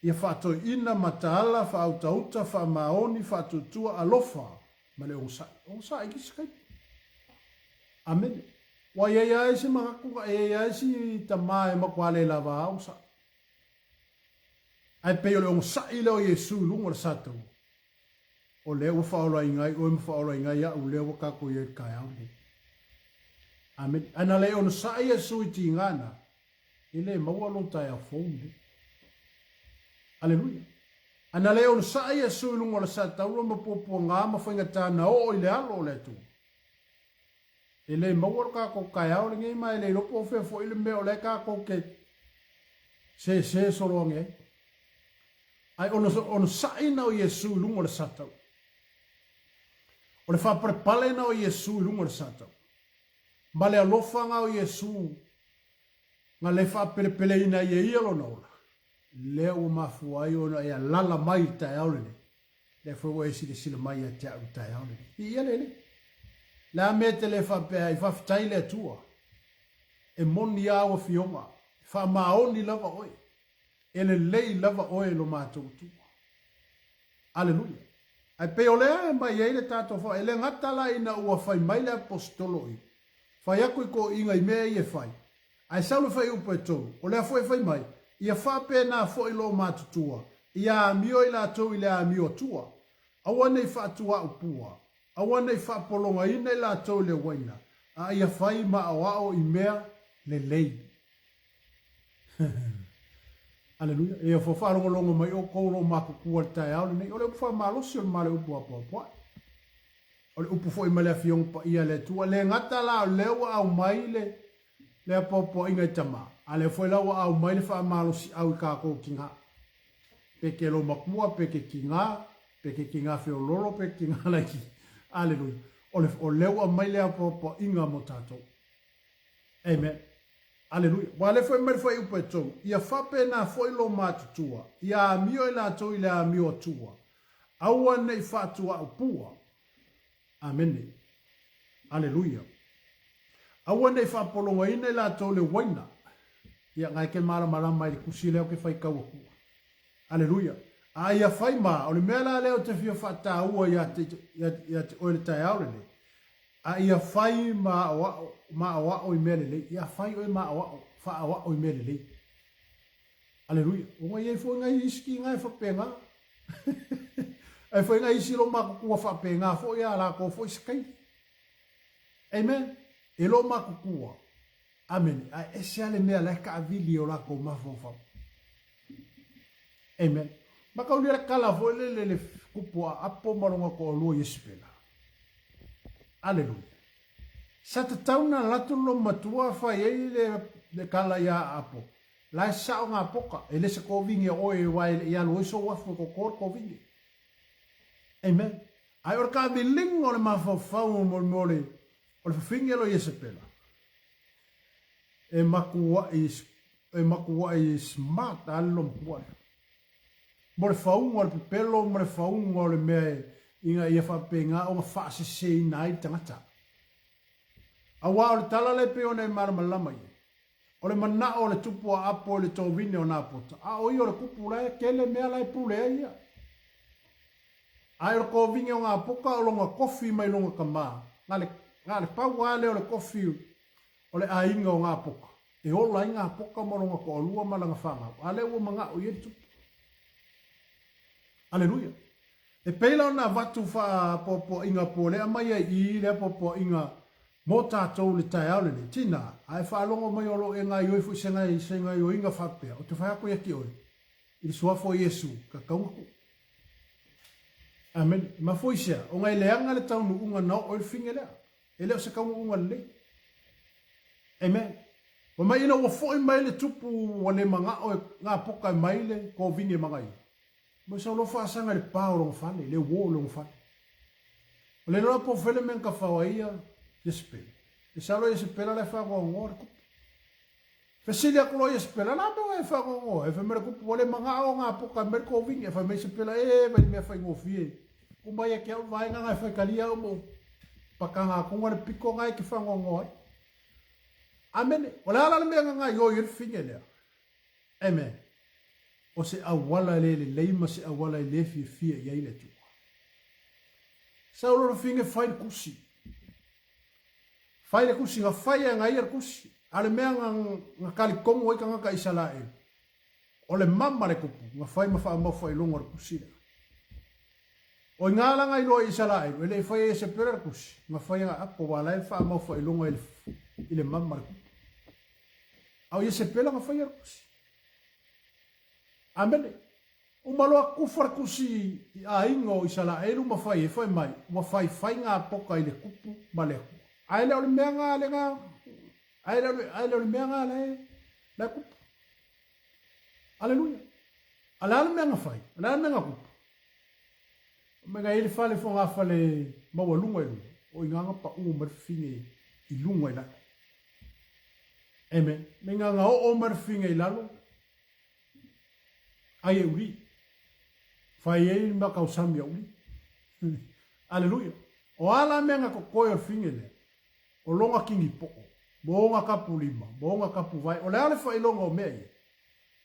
Ia faatoeaina, mataala, faautauta, faamaoni, faatuatua, alofa, ma le onosai. Onosai ki se taimi. Amene. Ua i ai lava isi manatu, e i ai lava isi tama e matua le lava a onosai. Ae pei o le onosai lea o Iesu i luga o le sataua. O lea ua faaolaina ai oe ma faaolaina ai au lea ua tatou i ai i le taeao lenei. Amene. Ae na le onosai Iesu i tiga na, e le maua lou taeao fou lenei. Aleluia. Ae na le onosai Iesu i luga o le sataua ma puapuaga ma faigata na oo i le alo o le Atua. E le maua lo tatou taeao lenei ma e le iloa po o fea foi le mea o la e tatou te sese solo ane ai. Ae onosai na o Iesu i luga o le sataua. O le faapalepale na o Iesu i luga o le sataua. Ma le alofa na o Iesu na le faapelepeleina ai e ia lona ola, lea ua mafua ai ona e alala mai i le taeao lenei, lea foi ua e silasila mai ia te au i le taeao lenei. Viia le Alii. Le a mea e te le faapea ai, faafetai i le Atua. E moni lava au afioga, e faamaoni lava oe. E lelei lava oe lo matou Atua. Aleluia. Ae pei o lea e aumai ai le tatou fa, e le gata la ina ua fai mai le Aposetolo i, fai atu i toeaiina i mea ia e fai, ae sau le fuaiupu e tolu, o lea foi e fai mai, ia faapena foi loo matutua, ia amio i latou i le amio atua, aua ne i faatuaʻu pua, aua ne i faapologaina i latou i le uaina, a ia fai ma aoao i mea lelei. Aleluia. Ia fua faalogologo mai oukou o lo o matutua i le taeao lenei. O le upu faamalosi o le ma le upu apoapoai. O le upu foi mai le Afioga Paia a le Atua. Le gata la o lea ua aumai le, le apoapoaiga i tama, a lea foi la ua aumai le faamalosiau i tatou tina. Pe ke lo matua, pe ke tina, pe ke tina feololo, pe ke tina laiti. Aleluia. O le, o lea ua aumai le apoapoaiga mo tatou. Amen. Aleluia. Ua lea foi mai le fuaiupu e tolu, ia faapena foi lo matutua, ia amio i latou i le amio atua, aua ne i faatuaʻu pua. Amene. Aleluia. Aua ne i faapologaina i latou le uaina. Ia, ngai ke malamalama i le tusi lea ou te faitau atua. Aleluia. A ia fai ma, o le mea la lea ou te fia faataua ia te, ia, ia te oe le taeao lenei, A ia fai ma aoao, ma aoao i mea lelei. Ia fai oe ma aoao, faaoao i mea lelei. Aleluia. Ona i ai foi nai isi tiga e faapena. Ai foi nai isi lo matutua faapena foi a latou foi se kaili. Amen. E lo matutua. Amene. Ae ese lava le mea la e taavili i o latou mafaufau. Amen. Makaulia le kala foi le le le kupu a Apo ma lona toalua Iesepela. Aleluia. Sa tatau na alu atu le loomatua fai ai le tala ia Apo, la e sao ngā poka, e le se kovigi a oe aua e le i alu ai sou afu e koko le kovigi. Amen. Ae o le kaaviliga o le mafaufau mo le mea o le o le fafine lo Iesepela, e makuaʻi e makuaʻi smart a le loomatua lea. Mo le fauga o le pepelo ma le fauga o le mea ina ia faapena ona faaseseina ai le tagata. Aua o le tala lea e pei ona e malamalama i ai, o le manao o le tupu a Apo i le tovine o Napota, a o ia o le kupu la e tele mea la e pule ai ia. Ae o le kovine o Napoka o lona kofi mai lona tama, na le, na le pau lava lea o le kofi o le aiga o Napoka, e ola ai Napoka ma lona toalua ma lana fanau, a lea ua manao i ai le tupu. Aleluia. E pei la ona avatu faapoapoaiga po o le aumai ai i i le apoapoaiga mo tatou i le taeao lenei. Tina, a e faalogo mai o lo o e gaoioi foi se se gaoioiga faapea, ou te fai atu ia te oe, i le Suafa o Iesu, tatau ona tuu. Amene. E mafua i se a? Ona e leaga le taunuuga na oo ai le fine lea. E le o se taunuuga lelei. Amen. Fai mai ina ua foi mai le tupu ua le manao e gapoka e mai le kovine magaia. Mo sa alofa asaga i le pa o lona fale, le uo o lona fale. O le loa po fele men ka fao ai ia Iesepele. E sa loa Iesepele la e faanoanoa le kupu. Fesili aku loa Iesepele, la mea e faanoanoa? E fai mai le kupu, ua le manao gapoka e mai le kovine. E fai mai Iesepele, e vai mea faigofie. Kuma ia ke au vaega nga e faitalia au mo pakanga atunga le pito nga e ke faanoanoa ai. Amene. O le a la le mea nga gaioioi ai le fine lea? Amen. O se auala le lelei ma se auala e le fiafia i ai le Atua. Sau loa le fine fai le kusi. Fai le kusi, na fai e aga ia le kusi. A o le mea na, na talitonu ai tagata Isaraelu, o le mama le kupu, na fai ma faamau faailoga o le kusi lea. O i ngā langa i loa i Isaraelu, e le i faia e Iesepele le kusi, na fai e aga apo, wa la e faamau faailoga i le, i le mama le kupu. A o Iesepela na faia le kusi. Amene. Uma loa kufa le kusi i aiga o Isaraelu ma fai ai, fai mai, ua faifai ngā poka i le kupu ma le Atua. Ae le o le mea ngā le ngā, ae le o le, ae le o le mea ngā le, le kupu. Aleluia. A le a le mea na fai? A le a le mea na kupu? Mai na i le fale fogafale maualuga i luga, o i ngā na paʻū mai le fafine i luga i lalo. Amen. Me ngā ngā oo mai le fafine i lalo, ai e uli. Fai ai ma kausami a uli. Aleluia. O a la mea nga kokoe o le fafine lea, o longa kingi poʻo, mo nga kapu lima, mo nga kapu vae, o le a le faailoga o mea ia?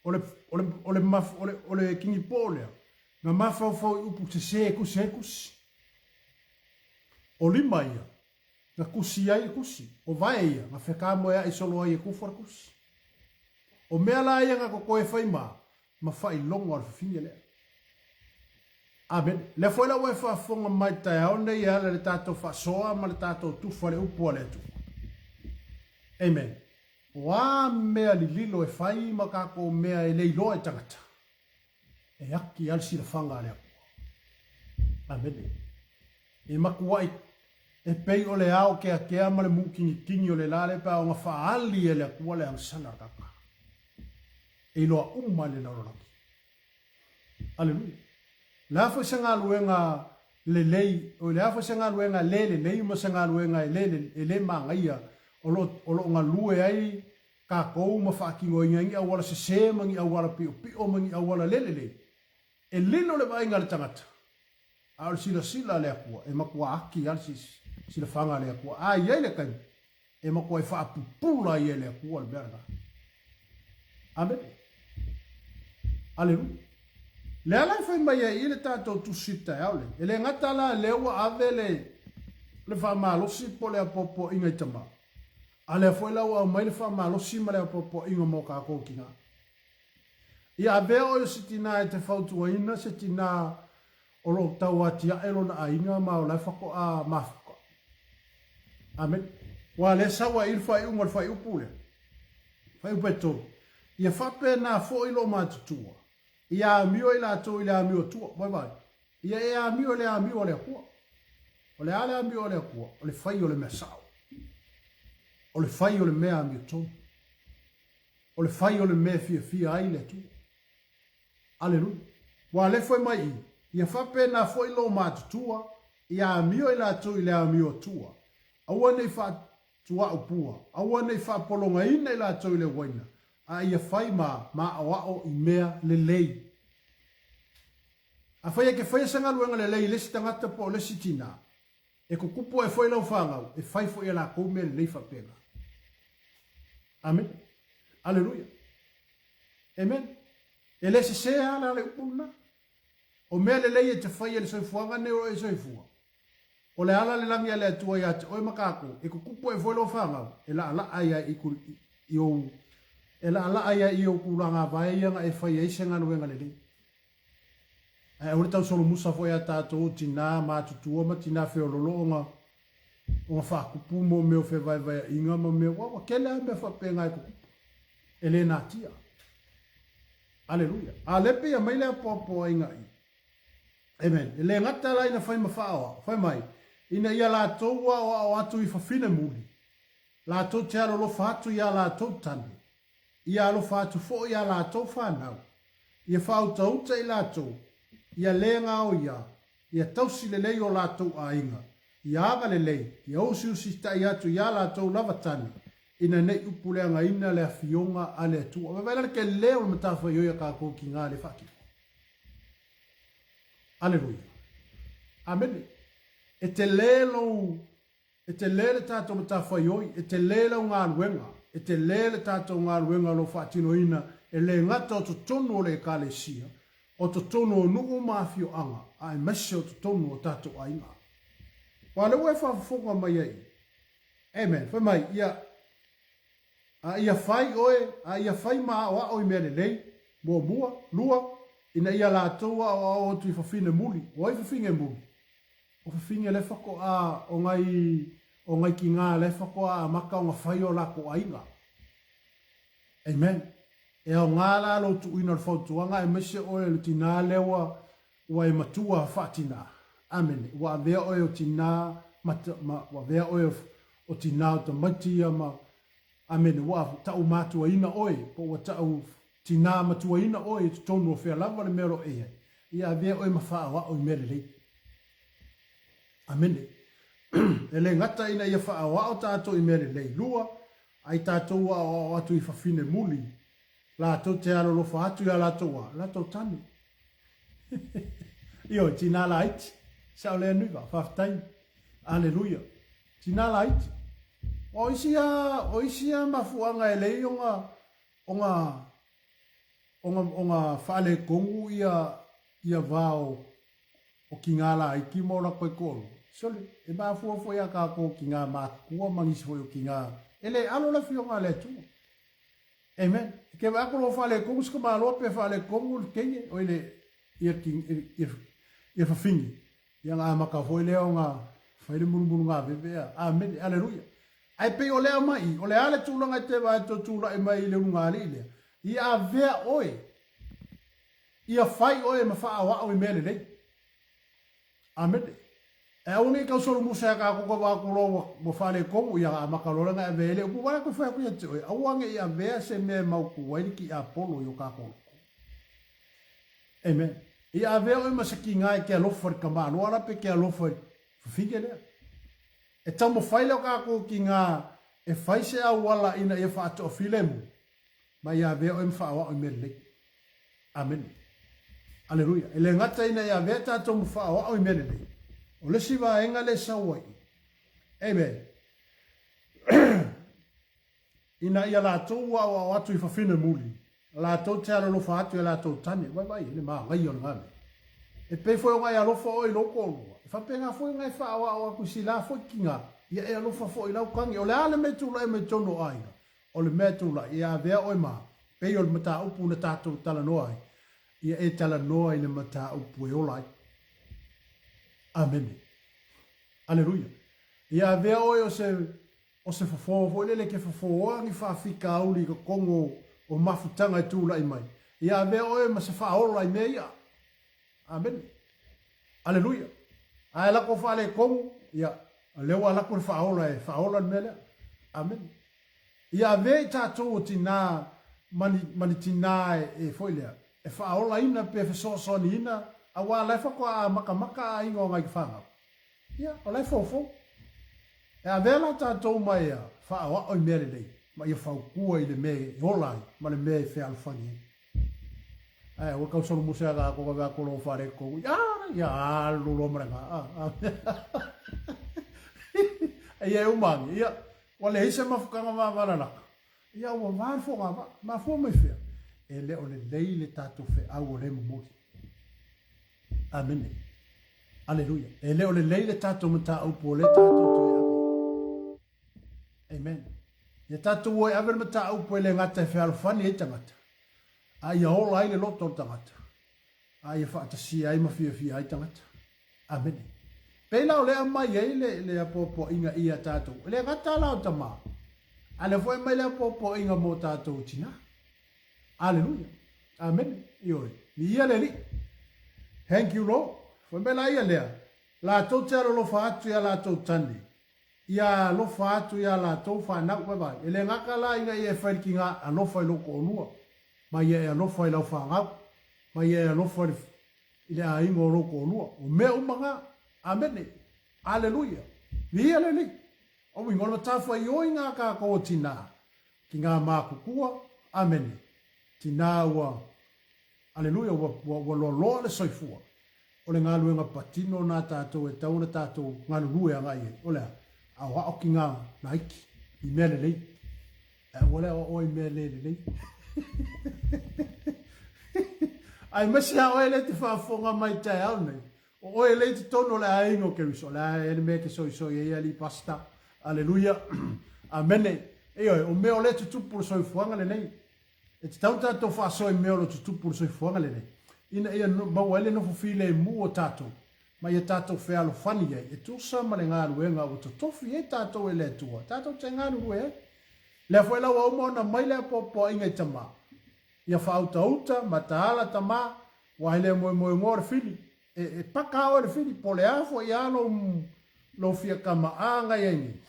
O le, o le, o le, o le, o le kingi poʻo lea, Na mafaufau i upu sese e kusi ai kusi. O lima ia, na kusi ai le kusi. O vae ia, na fekamoeaʻi solo ai e kufa le kusi. O mea la ia na kokoe fai ma, ma faailoga o le fafine lea. Amene. Lea foi la ua e faafofoga mai taeao nei e ala i le tatou faasoa ma le tatou tufa le upu a le Atua. Amen. O a mea lililo e fai ma tatou mea e le iloa e tagata, E aki lava le silafaga a le Atua. Amene. E matuai e pei o le ao keakea ma le mukingikingi o le la lea pe a ona faaali e le Atua le agasala a le tagata. E iloa uma e le lalolagi. Aleluia. O le a foi se galuega lelei, o le a foi se galuega le lelei ma se galuega e le, e le manaia o lo, o lo o galue ai tatou ma faatinoina ai ni auala sese ma ni auala piopio ma ni auala le lelei, e lilo le vaaiga a le tagata, a o le silasila a le Atua, e matua ati lava le silafaga a le Atua. A i ai le taimi, e matua e faapupula ai e le Atua le mea lena. Amene. Aleluia. Le ala e fai mai ai i le tatou tusi taeao lenei, e le gata la lea ua ave le, le faamalosi po o le apoapoaiga i tama, A lea foi la ua aumai le faamalosi ma le apoapoaiga mo kākou tinā. Ia avea oe o se tinā e te fautuaina se tinā o lo o tau atiae lona aiga ma o la e faatoa mafuta. Amene. Ua lea sau ai i le faaiuga o le fuaiupu lea. Fuaiupu e 3. Ia faapena foi lo matutua. Ia amio i latou i le amio tua. Vaivai. Ia e amio i le amio a le Atua. O le a le amio a le Atua? O le fai o le mea sao. O le fai o le mea amiotonu. O le fai o le mea e fiafia ai le Atua. Aleluia. Ua alefo e mai i, ia faapena foi lou matutua, ia amio i latou i le amio atua. Aua ne i faatuaupua, aua ne i faapologaina i latou i le uaina, a ia fai ma maaoao i mea lelei. Afai e te faia se galuega lelei i le isi tagata po o le isi tinā, e tutupu ae foi lau fanau e fai foi e latou mea lelei faapena. Amene. Aleluia. Amen. E le sese lava la le upu lena. O mea lelei e te faia i le soifuaga nei o lo o e soifua, o le ala le lagi a le Atua ia te oe ma kākou, e tutupu ae foi lou fanau, e laalaa ai i, i ou, e laalaa ai i ou tulaga vae ia na e fai ai se galuega lelei. Ae aua le tau solomusa foi ia tātou o tinā matutua ma tinā feololo ona ona faatupu mo mea o fevaevaeaiga ma mea, ua, ua tele lava mea faapena e tutupu. E le natia. Aleluia. A lea pei e aumai le apoapoaiga i. Amen. E le gata la ina fai ma faaoao, fai mai, ina ia latou aoao atu i fafine muli, latou te alolofa atu i a latou tane, ia alofa atu foi i a latou fanau, ia faautauta i latou, ia le gaoia, ia tausi lelei o latou aiga, ia agalelei, ia usiusitai atu i a latou lava tane, ina ne i upuleagaina le Afioga a le Atua. Vaai la le tele o le matafaioi a tatou tiga le faatino. Aleluia. Amene. E tele lou E tele le tatou matafaioi, e tele lau galuega, e tele le tatou galuega o lo o faatinoina e le gata o totonu o le Ekalesia, o totonu o nuu ma afioaga, aemaise o totonu o tatou aiga. Aua o lea ua e faafofoga mai ai, Amen, fai mai, ia, a ia fai oe, a ia fai ma aoao i mea lelei, muamua, lua, ina ia latou aoao atu i fafine muli. O ai fafine muli? O fafine lea faatoa o nai o nai tinā lea faatoa amata ona fai o latou aiga. Amen. E aoga la lou tuuina o le fautuaga aemaise oe o le tinā lea ua ua e matua faatinā. Amene. Ua avea oe o tinā ma, ma ua avea oe o, o tinā o tamaiti ia ma Amene. Ua ta'u matuaina oe, po ua ta'u tinā matuaina oe i totonu o fea lava le mea o lo o e i ai, ia avea oe ma faaoao i mea lelei. Amene. E le gata ina ia faaoao tatou i mea lelei, lua, ai tatou aoao atu i fafine muli, latou te alolofa atu i a latou a, latou tane. Ioe, tinā laiti. Sao lea Nuiva, faafetai. Aleluia. Tinā laiti. O isi a, o isi a mafuaaga e leai ona, ona, ona, ona faaletonu ia, ia va o, o kinā laiti ma o latou toalua. Sole, e mafua foi ia tatou kinā matutua ma nisi foi o kinā, e le alo le Afioga a le Atua. Amen. E ke vaai atu loa faaletonu se tamaloa pe faaletonu le teine, oi le, ia, ia, ia fafine. Ia ona amata foi lea ona fai le mulumulugaveve a. Amene. Aleluia. Ae pei o lea aumai i, o le a le tulaga e te vaai atu e tulai mai i le ulugalii lea? Ia avea oe, ia fai oe ma faaoao i mea lelei. Amene. Ae aua ne i tau solumusa ia tatou ka vaai atu loa ua, ua faaletonu, ia ona amata loa lea ona e avea ai le upu. Aua e toe fai atu ia te oe, aua ne i avea se mea e mautu ai le tiapolo i o tatou loto. Amen. Ia avea oe ma se kiga e te alofa i le tamaloa la pe te alofa i le fafine lea. E taumafai lea o tatou kiga e fai se auala ina ia faatoafilemu, ma ia avea oe ma faaoao i mea lelei. Amene. Aleluia. E le gata ina ia avea tatou ma faaoao i mea lelei, o le isi vaega lea e sau ai. Amen. Ina ia latou aoao atu i fafine muli, latou te alolofa atu i a latou tane, vaivai i le manaia o lena mea. E pei foi ona e alofa oe i lou toalua, e faapena foi ona e faaoao atu i sila foi tiga, ia e alofa foi i lau tane. O le a le mea e tulai mai totonu o aiga? O le mea e tulai, ia avea oe ma, pei o le mataupu na tatou talanoa ai, ia e talanoa i le mataupu e ola ai. Amene. Aleluia. Ia avea oe o se O se fofo foi lele ke fofoa ni faafitauli i totonu o mafutaga e tulai mai, ia avea oe ma se faaola i mea ia. Amene. Aleluia. A e lako faaletonu, ia, o lea ua alatu le faaola e faaola le mea lea. Amene. Ia avea i tatou o tinā ma ni, ma ni tinā e, e foi lea, e faaolaina pe fesoasoaniina, auā la e faatoa amatamata aiga o nai fanau. Ia, o la e foufou. E avea la tatou ma ia faaoao i mea lelei, ma ia fautua i le mea e ola ai ma le mea e fealofani ai. Ae aua tau solomuse a tatou ave atu lou faaletonu. Ia, ia alu loa ma le ga. Ia e uma ane. Ia, ua leai se mafutaga vavalalata. Ia ua va le fogavaa. Mafua mai fea? E le o lelei le tatou feau o lea e momoli. Amene. Aleluia. E le o lelei le tatou mataupu o lea tatou toe ave. Amen. Ia tatou o e ave le mataupu e le gata e fealofani ai tagata, a ia ola ai le loto o le tagata, a ia faatasia ai ma fiafia ai tagata. Amene. Pei la o lea aumai ai le, le apoapoaiga ia tatou. E le gata la o tama, a lea foi aumai le apoapoaiga mo tatou tinā. Aleluia. Amene. Ioe. Viia le Alii. Thank you Lord. Fai mai la ia lea, latou te alolofa atu i a latou tane, ia alofa atu i a latou fanau. Vaevae, e le gata la ina ia e fai le kiga alofa i lou toalua, ma ia e alofa i lau fanau, ma ia e alofa i le, i le aiga o lou toalua. O mea uma na. Amene. Aleluia. Viia le Alii. O uiga, o le matafaioi na a tatou o tinā, ki ngā mākutua, amene, tinā ua, aleluia, ua, ua, ua loaloa le soifua, o le galuega patino nā tātou e tau ona tātou galulue agai ai, o le a? Aoao ki ngā laiki i mea lelei. Ae aua le aoaoa i mea le lelei. Aemaise a oe lea e te faafofoga mai taeao nei, O oe e lei totonu o le aiga o Keriso, o le a le mea e te soisoi ai alii pastor. Aleluia. Amene. Ioe, o mea o lea e tutupu i le soifuaga lenei. E tatau tatou faasoa i mea o lo o tutupu i le soifuaga lenei, ina ia maua ai le nofo filemu o tatou, ma ia tatou fealofani ai, e tusa ma le galuega ua totofi ai tatou e le Atua, tatou te galulue ai. Lea foi la ua uma ona aumai le apoapoaiga i tama, ia faautauta, mataala tama, Ua hele moemoenoa le fili. E, e paka a oe le fili, po o le a foi a lou, lou fia kama'a ngai ai nei.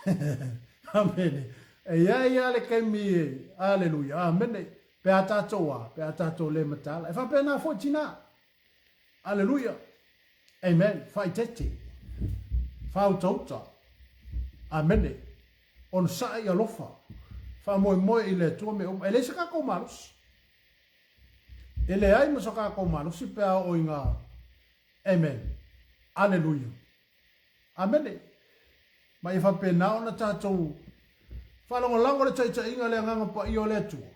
Amene. E iai a le taimi e, aleluia, amene. Pe a tatou a, pe a tatou le mataala. E faapena foi tinā. Aleluia. Amen. Faaeteete. Faautauta. Amene. Onosai alofa. Faamoemoe i le Atua mea uma. E leai se tatou malosi. E leai ma so tatou malosi pe a oo i nga Amen. Aleluia. Amene. Ma ia faapena ona tatou faalagolago le taitaiga le Agaga Paia o le Atua.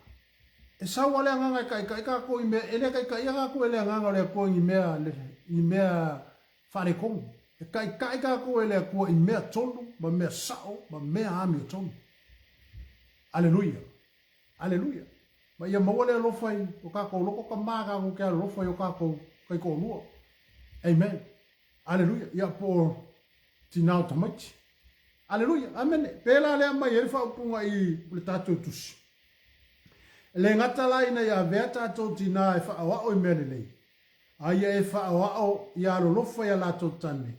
E sau a le Agaga e taitai tatou i mea, e le taitaia tatou e le Agaga o le Atua i ni mea, ni mea faaletonu. E taitai tatou e le Atua i mea tonu ma mea sao ma mea amiotonu. Aleluia. Aleluia! Ma ia maua le alofa i o tatou loko tama tatou te alolofa i o tatou kaitoalua. Amen. Aleluia. Ia po o tina o tamaiti. Aleluia. Amene. Pela lea mai ai le faaupuga i le tatou tusi. E le gata la ina ia avea tatou tina e faaoao i mea lelei, a ia e faaoao ia alolofa i a latou tane,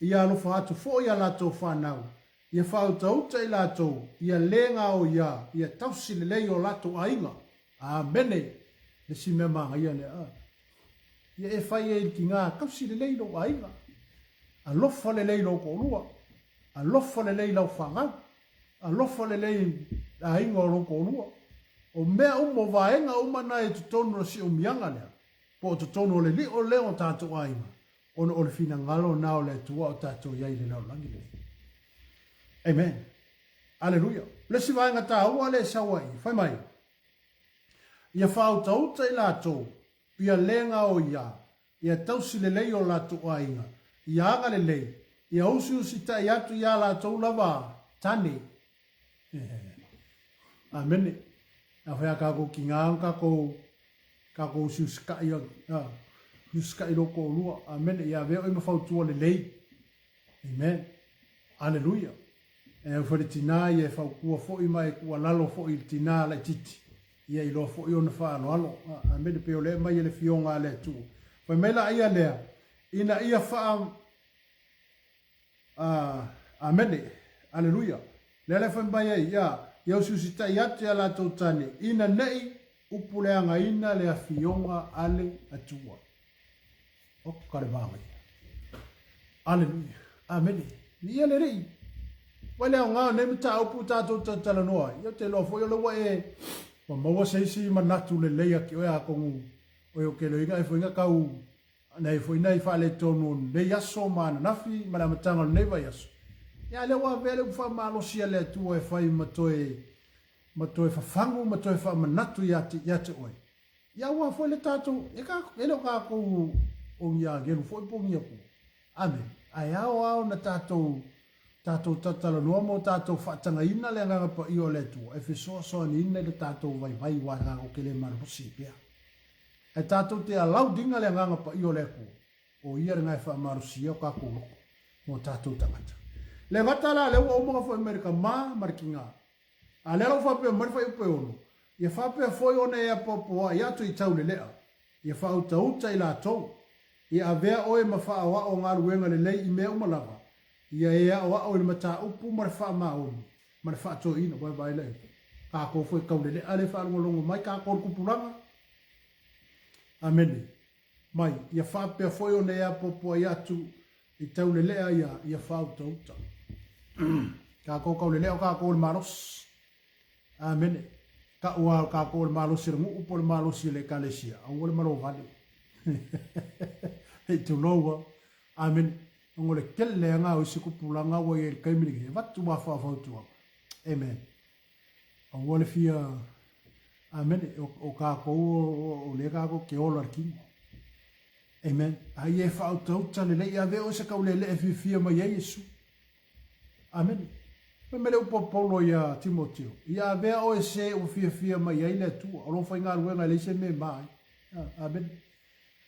ia alofa atu foi i a latou fanau, ia faautauta i latou, ia le gaoiā, ia tausi lelei o latou aiga. Amene! Le isi mea manaia lea, a. Ia e fai ai i le tiga, tausi lelei lou aiga, alofa lelei lou toalua, alofa lelei lau fanau, alofa lelei le aiga o lou toalua. O mea uma, o vaega uma na i totonu o le siumiaga lea, po o totonu o le lio lea o tatou aiga, Ona o le finagalo na o le Atua o tatou i ai i le lalolagi lenei. Amen. Aleluia. O le isi vaega taua lea e sau ai, fai mai, Ia faautauta i latou, ia le gaoiā, ia tausi lelei o latou aiga, ia agalelei, ia usiusitai atu iā latou lava tane. Amene. Afai a tatou tiga ona tatou Tatou usiusikai a, usiusikai lou toalua. Amene. Ia avea oe ma fautua lelei. Amen. Aleluia. E au foi le tinā ia e fautua foi ma e tuualalo foi i le tinā laitiiti. Ia iloa foi ona faaaloalo. Amene. Pei o lea e aumai e le Afioga a le Atua. Fai mai laia lea, ina ia faa Amene. Aleluia. Lea la e fai mai ai, ia, Ia usiusitai atu ia latou tane, ina nei upuleagaina le afioga a le Atua. Oka le manaia. Aleluia. Amene. Viia le Alii. Vai le aoga o nei mataupu tatou talatalanoa ai. Ia ou te iloa foi o lea ua e ua maua se isi manatu lelei ake oe atonu oe o ke loiga e foi na tau nei foi nai faaletonu o lenei aso ma ananafi ma le amataga o lenei vaiaso. Ia a lea ua avea le upu faamalosi a le Atua e fai ma toe ma toe fafagu ma toe faamanatu ia te, ia te oe. Ia aua foi le tatou, e, ka, e le o kākou o ni agelu foi po ni Atua. Amene. Ae ao lava ona tatou, tatou talatalanoa ma o tatou faatagaina le Agaga Paia o le Atua e fesoasoaniina i le tatou vaivai aua tatou te le malolosi ai pea. Ae tatou te alaudiga le Agaga Paia o le Atua, o Ia lena e faamalosia o tatou loto ma o tatou tagata. Le gata la lea ua uma ona foi mai le tama ma le tina, A lea la ua faapea mai le fuaiupu e 6, Ia faapea foi ona e apoapoai atu i taulelea, ia faautauta i latou, ia avea oe ma faaoao galuega lelei i mea uma lava, ia e aoao i le mataupu ma le faamaoni ma le faatoeaina. Vaevae lea, tatou foi taulelea lea e faalogologo mai tatou le tupulaga. Amene. Mai, ia faapea foi ona e apoapoai atu i taulelea ia, ia faautauta. Tatou taulelea o tatou o le malosi. Amene. Tau lava o tatou o le malosi o le nuu po o le malosi o le ekalesia, aua le malovale. Hei tulou lava. Amene. Ona o le tele lava o isi tupulaga ua i ai i le taimi lenei, e avatu lava faafautuaga. Amen. Aua le fia Amene. O tatou o lea tatou te ola i le tino. Amen. A ia e faautauta lelei, ia avea oe se tauleelee e fiafia mai ai Iesu. Amene. Fai mai le upu a Paulo ia Timoteo, ia avea oe se ua fiafia mai ai le Atua, o lou faigaluega e leai se mea e ma ai. Amene.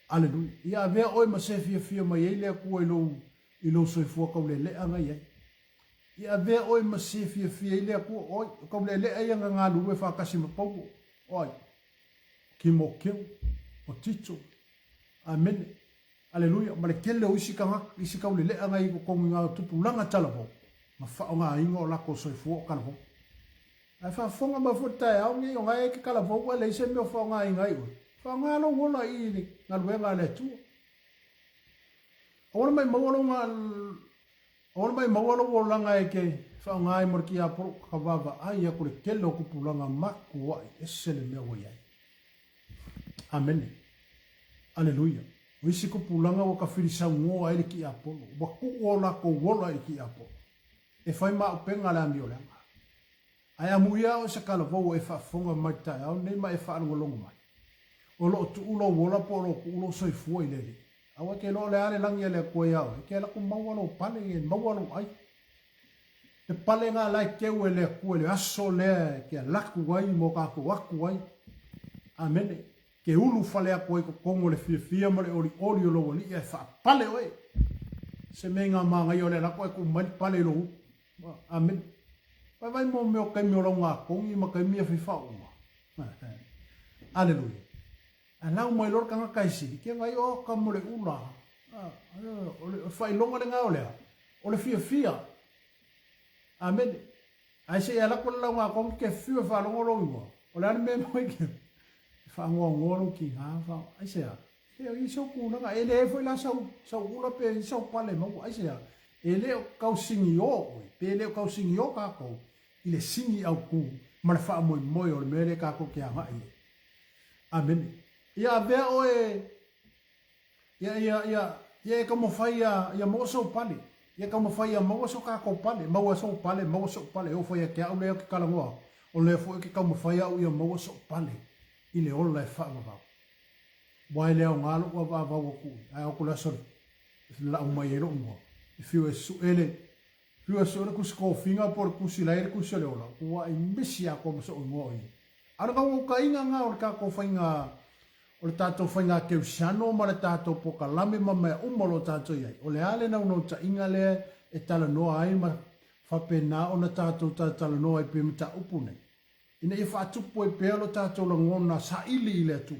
Aleluia. Ia avea oe ma se fiafia mai ai le Atua i lou, i lou soifua tauleelea na i ai. Ia avea oe ma se fiafia ai le Atua, oi, o tauleelea ia na galulue faatasi ma Paulo, o ai? O Timoteo, o Tito, Amene. Aleluia. Ma le tele o isi tagata, isi taulelea na i totonu i na tupulaga talavou, na faaaogaina o latou soifua o talavou. Ae faafofoga mai foi le taeao lenei, o na e te talavou ae leai se mea o faaaogaina ai oe. Faaaoga lou ola i le galuega a le Atua. Aua le maimau lou Aua le maimau lou olaga e te faaaoga ai mo le tiapolo ka vaavaai atu le tele o tupulaga matuai ese le mea ua i ai. Amene. Aleluia. O isi tupulaga ua tafilisaunoa ai le tiapolo, ua tuu o latou ola i le tiapolo e fai maaupega le amioleaga. Ae amuia oe se talavou ua e faafofoga mai le taeao lenei ma e faalogologo mai, o lo o tuu lou ola po o lo o tuu lou soifua i le Alii. Aua e te iloa o le a le lagi a le Atua iā oe, e te alu atu maua lou pale, e maua lou ai. Le pale lena la e teu e le Atua i le aso lea e te alu atu ai ma o tatou atu ai. Amene. Te ulu fale atu ai i totonu o le fiafia ma le olioli o lou Alii ae faapale oe. Se mea i ngā māngaia o le alu atu ae tuu mai le pale i lou ulu. Amene. Vaivai mo mea o taimi o lauga-togi ma taimi ia fai faauma. Aleluia. Ae lau mai loa le tagata e sili, ke vai o ka mo le ula. O le faailoga lena o le a? O le fiafia. Amene. Ae se i ala atu le lauga-togi ke fiu e faalogo lou igoa. O le a le mea e moe ke? E faagoagoa lou tiga, aisea? E le o i ai sau tulaga, e leai foi la sau, sau ula pe i sau pale maua, aisea? E le o tau sigiō oe, pe le o tau sigiō kākou i le sigi autū ma le faamoemoe o le mea lea kākou te agai i ai. Amene. Ia avea oe, ia, ia, ia, ia e taumafai ia, ia maua sou pale. Ia taumafai ia maua so kākou pale, maua sou pale, maua soʻu pale. E oo foi ia te au lea ou te talanoa atu, o lea foi ou te taumafai au ia maua soʻu pale i le ola e faavavau. Aua e le aoga lou avaavau atu i, ae oo atu le aso e lau mai ai lou igoa, e fiu e sue le, fiu e sue le tusi tofiga po o le tusi la e i ai le tusi o le ola, ua e misi atoa ma sou igoa o i ai. A o le naunautaiga lena o le tatou faiga, o le tatou faiga kerisiano ma le tatou pokalame ma mea uma o lo o tatou i ai, o le a le naunautaiga lea e talanoa ai ma faapena ona tatou talatalanoa ai pei o mataupu nei? ina ia faatupu ai pea lo tatou lagona saili i le Atua,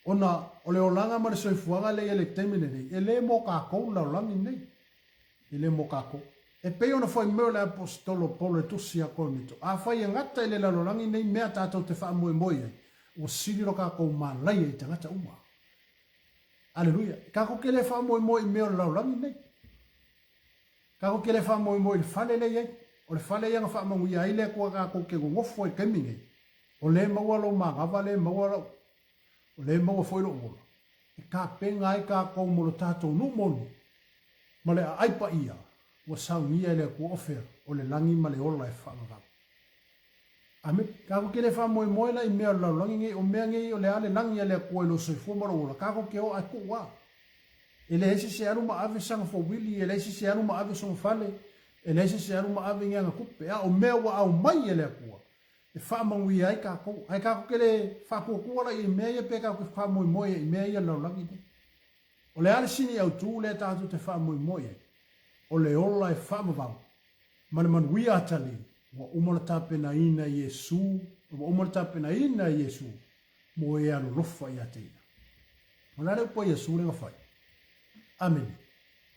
ona o le olaga ma le soifuaga lea i le taimi lenei, e le mo kakou le lalolagi lenei. E le mo kakou. E pei ona fai mai o le Aposetolo o Paulo i le Tusi a Korinito, Afai e gata i le lalolagi nei mea tatou te faamoemoe i ai, ua sili lo tatou malaia i tagata uma. Aleluia! Tatou te le faamoemoe i mea o le lalolagi nei. Tatou te le faamoemoe i le fale lea e i ai. O le fale ia na faamanuia ai le Atua tatou te nonofo ai i le taimi nei, o lea e maua lou manava, lea e maua lau, o lea e maua foi lou ola, e tapena ai tatou mo lo tatou nuu moni ma le aai paia ua saunia e le Atua o fea? O le lagi ma le ola e faavavau. Amene. Tatou te le faamoemoe la i mea o le lalolagi nei, o mea nei o le a le lagi a le Atua i lou soifua ma lou ola, tatou te o ae tuu lava. E leai se isi e alu ma ave sana fouili, e leai se isi e alu ma ave sona fale, e leai se isi e alu ma ave ni ana tupe, a o mea ua aumai e le Atua e faamanuia ai tatou. Ae tatou te le faatuatua la i mea ia pe tatou te faamoemoe ai i mea ia o le lalolagi nei. O le a le sini autu lea tatou te faamoemoe ai? O le ola e faavavau ma le manuia atalii ua uma ona tapenaina e Iesu, ua uma ona tapenaina e Iesu mo e alolofa ia te ia. O le a le upu a Iesu lea na fai? Amene.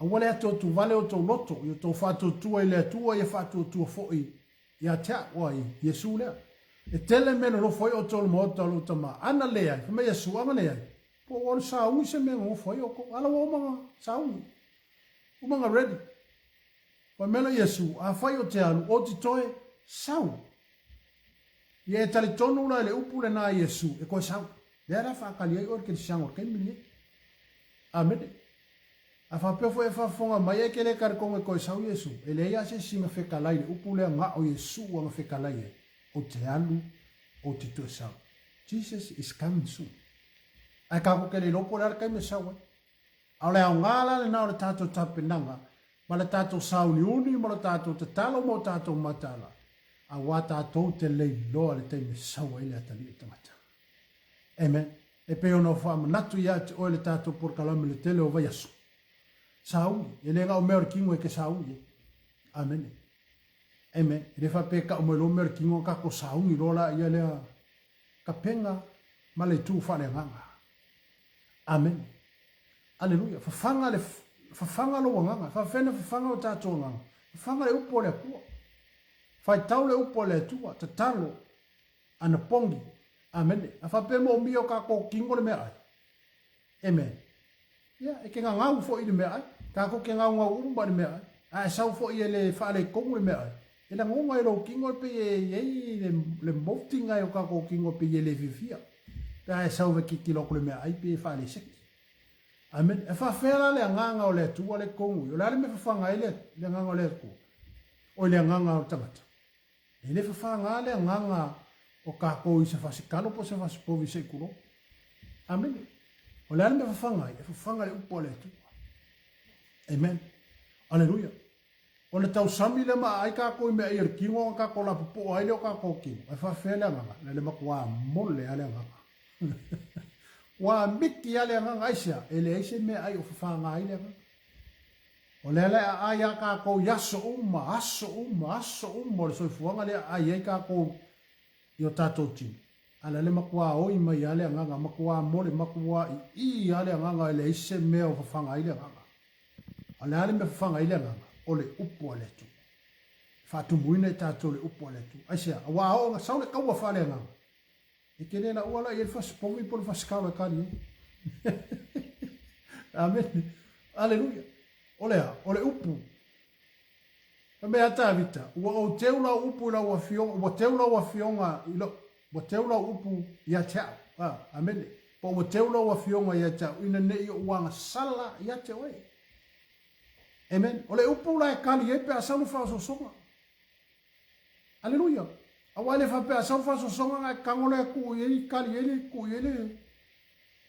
Aua le atuatuvale outou loto i outou faatuatua i le Atua ia faatuatua foi ia te au. O ai? Iesu lea. E tele mea e nonofo ai outou i le maota o lou Tama. Ana leai, fai mai Iesu, ana leai, po ua alu sauni se mea e nonofo ai outou. Ala ua uma ona sauni. Uma ona ready. Fai mai la Iesu, Afai ou te alu, ou te toe sau. Ia e talitonu la i le upu lena a Iesu, e toe sau. Lea la e faatali ai oe le kerisiano o le taimi lenei. Amene. A faapea foi e faafofoga mai e te le talitonu e toe sau Iesu, e leai lava se isi na fetalai i le upu lea na o Iesu ana fetalai ai, Ou te alu, ou te toe sau. Jesus is coming soon. Ae tatou te le iloa po o le a le taimi e sau ai. A o le aoga la lena o le tatou tapenaga ma le tatou sauniuni ma lo tatou tatalo ma o tatou mataala, aua tatou te leiloa le taimi e sau ai le atalii o le tagata. Amen. E pei ona ou faamanatu ia te oe le tatou polokalame i le tele o vaiaso. Sauni, e le na o mea o le kino e te sauni ai. Amene. Amen. E le faapea e tau mai loa mea o le kino ona tatou sauni loa laia lea tapena ma le itu faaleagaga. Amene. Aleluia. Fafaga le, fafaga lou agaga. Faafefea ona fafaga o tatou agaga? Fafaga le upu a le Atua. Faitau le upu a le Atua. Tatalo. Anapogi. Amene. A faapea e moomia o tatou kino le meaai. Amen. Ia, e te gagau foi i le meaai. Tatou te gaugau uma i le meaai. A e sau foi e le faaletonu le meaai, e lagona e lou kino e pei e i ai le, le molting ai o tatou kino e pei e le fiafia. Pe a e sau e tilotilo atu i le meaai pei e faaleseki. Amen. E faafefea la le agaga o le Atua lea i totonu i? O le a le mea e fafaga ai le, le agaga o le Atua? Oi le agaga o le tagata. E le fafaga le agaga o tatou i se fasikalo po o se fasipovi se i tulou. Amene. O le a le mea fafaga ai? E fafaga le upu a le Atua. Amen. Aleluia. O le tausami lea ma aai tatou i meaai a le kino ona tatou lapopoa ai lea o tatou kino. Ae faafefea le agaga? Le le matua mole lava le agaga. Ua miti lava le agaga. Aisea? E leai se meaai o fafaga ai le agaga. O lea la e aai a tatou i aso uma, aso uma, aso uma o le soifuaga lea e aai ai tatou i o tatou tino. A o le a le matua oi mai lava le agaga, matua mole, matua ii lava le agaga e leai se mea o fafaga ai le agaga. A o le a le mea e fafaga ai le agaga? O le upu a le Atua. E faatumuina i tatou le upu a le Atua. Aisea? Aua a oo ina sau le taua faaleagaga, E te le laua la i ai le fasipovi po o le fasikalo e kali ai. Amene. Aleluia. O le a? O le upu. Fai mai a Tavita, ua ou teu lau upu i lau afioga, ua teu lau afioga i lau, ua teu lau upu ia te au. Ah, amene. Po ua teu lau afioga ia te au, ina ne i ou agasala ia te oe. Amen. O le upu la e kali ai pe a sau le faaosoosoga. Aleluia! Aua e le faapea a sau le faasoasoaga na e tago lea e tuu i ai, kali ai le, tuu i ai le,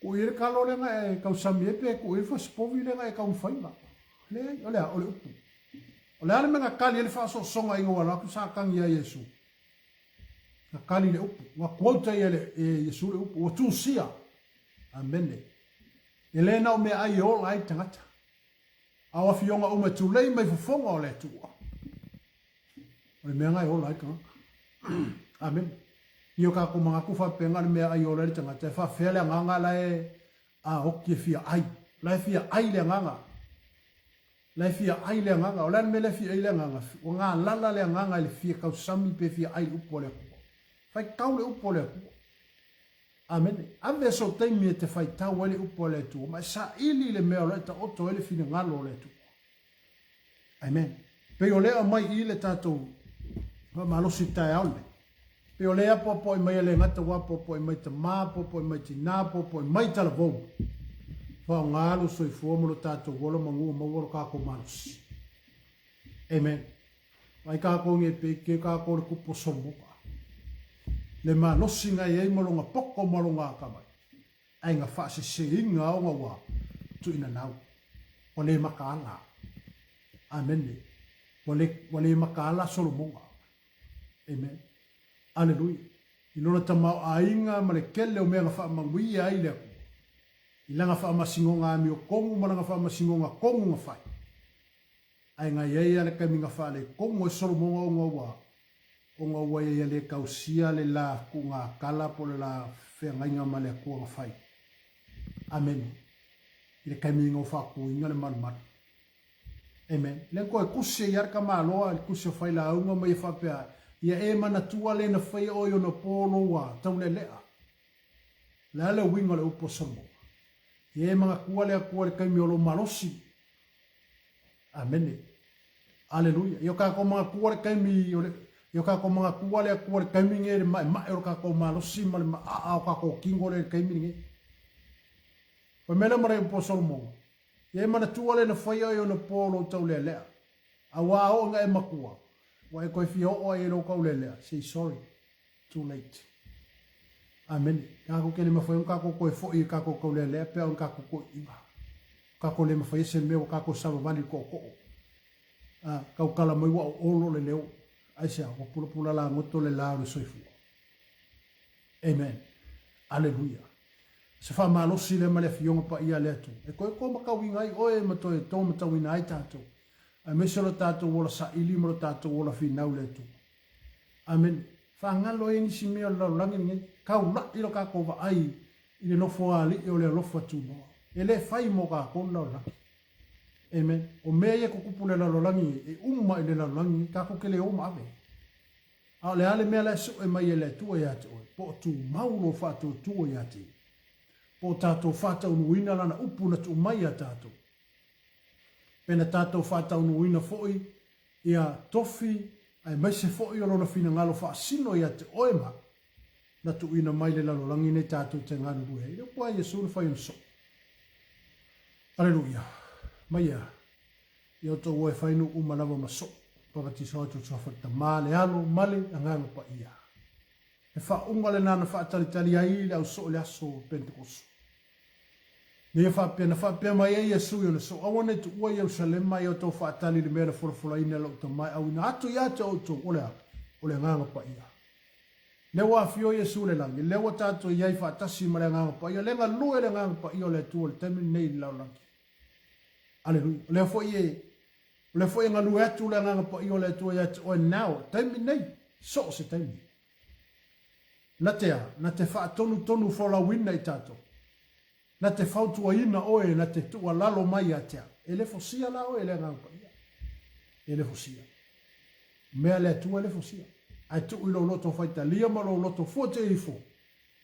tuu i ai le kalo lea na e tausami ai pe tuu i ai le fasipovi lea na e taumafaiga. Leai, o le a? O le upu. O le a le mea na kali ai le faasoasoaga ina ua alu atu Satani ia Iesu? Na kali le upu. Ua quote ia le, e Iesu le upu. Ua tusia. Amene. E le na o meaai e ola ai le tagata. A o afioga uma e tulei mai fofoga o le Atua. O le mea lena e ola ai le tagata. Amene. I o tatou manatu faapea na o le mea ai e ola ai le tagata, e faafefea le agaga la e aoki e fia ai. La e fia ai le agaga. La e fia ai le agaga. O le a le mea lea e fia ai le agaga? Ua galala le agaga i le fia tausami pe fia ai i le upu a le Atua. Faitau le upu a le Atua. Amene. Ave sou taimi e te faitau ai le upu a le Atua ma e saili le mea o lo e taoto ai le finagalo o le Atua. Amen. Pei o lea aumai i le tatou faamalosi i le taeao lenei. Pei o lea apoapoai mai e le gata ua apoapoai mai tama, apoapoai mai tina, apoapoai mai talavou. Faaaoga lou soifua ma lo tatou ola manu o maua lo tatou malosi. Amen. Vaai tatou nei pei ke tatou le tupu o Solomona. Le malosi na i ai ma lona poto ma lona atamai. Ae na faaseseina ona ua tuuinanau. Ua le mataala. Amene. Ua le, ua le mataala Solomona. Amen. Aleluia. I lona tamaoaiga ma le tele o mea na faamanuia ai le Atua, i lana faamasinoga amiotonu ma lana faamasinoga tonu na fai, ae na i ai lava le taimi na faaletonu ai Solomona ona ua, ona ua ia le tausia le la tuugatala po o le la feagaiga ma le Atua na fai. Amene. I le taimi na ua faatuina le malumalu. Amen. Lea na toe tusi ai lava le tamaloa i le tusi o Failauga ma ia faapea, Ia e manatua le na faia oe i ona po lou a taulealea. O le a le uiga o le upu a Solomona? Ia e manatua le Atua i le taimi o lou malosi. Amene. Aleluia. Ia o tatou manatua le taimi o le Ia o tatou manatua le Atua i le taimi lenei i le maemae o le tatou malosi ma le maaa o tatou tino lea i le taimi lenei. Fai mai lea ma le upu a Solomona, Ia e manatua le na faia i ona po o lou taulealea, aua a oo ina e matua, ua e toe fia oo ai i lou taulealea, say sorry, too late. Amene. Tatou te le mafai ona tatou toe foi i tatou taulealea pe a o ni tatou toeaiina. Tatou le mafaia se mea ua tatou savavali i le tootoo. A, tautala mai ua oolo le leo. Aisea? Ua pulapula lagoto le la o le soifua. Amen. Aleluia. Se faamalosi lea ma le Afioga Paia a le Atua, e toe tōmatauina ai oe ma toe tōmatauina ai tatou, aemaise o lo tatou ola saili ma lo tatou ola finau i le Atua. Amene. Faagalo ai nisi mea o le lalolagi lenei, taula'i lo tatou vaai i le Nofoalii o le alofa tunoa. E le fai mo tatou le lalolagi. Amen. O mea ia e tutupu i le lalolagi nei, e uma i le lalolagi nei, tatou te le o ma ave. A o le a le mea la e sue mai e le Atua ia te oe, po o tumau lou faatuatua ia te Ia, po o tatou faataunuuina Lana upu na tuu mai ia tatou, pe na tatou faataunuuina foi ia tofi aemaise foi o Lona finagalo faasino ia te oe ma au, na tuuina mai le lalolagi nei tatou te galulue ai. Le upu a Iesu na fai ona soo. Aleluia. Mai ea. Ia outou o e fai nuu uma lava ma soo, papatiso atu i le Suafa o le Tama, le Alo, ma le Agaga Paia. He faauga lena na faatalitali ai le au soo i le aso o Pentekoso. Na ia faapea, na faapea mai ai Iesu i ona soo, Aua ne i tuua Ierusalema ia outou faatali i le mea na folafolaina e lou Tama e auina atu ia te outou, o le a? O le Agaga Paia. Lea ua afio Iesu i le lagi, lea ua tatou i ai faatasi ma le Agaga Paia, lea e galue le Agaga Paia o le Atua i le taimi lenei i le lalolagi. Aleluia. O lea foi e, o lea foi e galue atu le Agaga Paia o le Atua ia te oe now, taimi nei, so o se taimi. Na te a? Na te faatonutonu folauina i tatou. Na te fautuaina oe, na te tuualalo mai ia te au. E le fosia la oe e le Agaga Paia. E le fosia. O mea a le Atua e le fosia. Ae tuu i lou loto faitalia ma lou loto fuateifo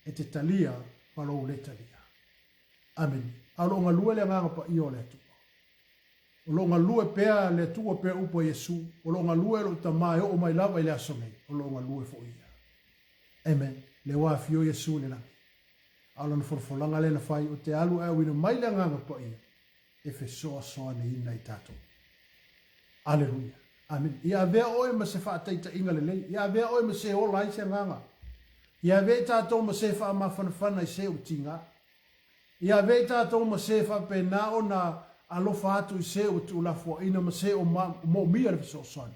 e te talia ma lou le talia. Amene. A o lo o galue le Agaga Paia o le Atua. O lo o galue pea le Atua pea upu a Iesu. O lo o galue lou Tama e oo mai lava i le aso nei. O lo o galue foi Ia. Amen. Lea ua afio Iesu i le lagi. A o lana folafolaga lea na fai, o te alu ae auina mai le Agaga Paia e fesoasoaniina i tatou. Aleluia. Amene. Ia avea oe ma se faataitaiga lelei. Ia avea oe ma se ola ai se agaga. Ia avea i tatou ma se faamafanafana i se ua tiga. Ia avea i tatou ma se faapena ona alofa atu i se ua tuulafoaina ma se o moomia le fesoasoani.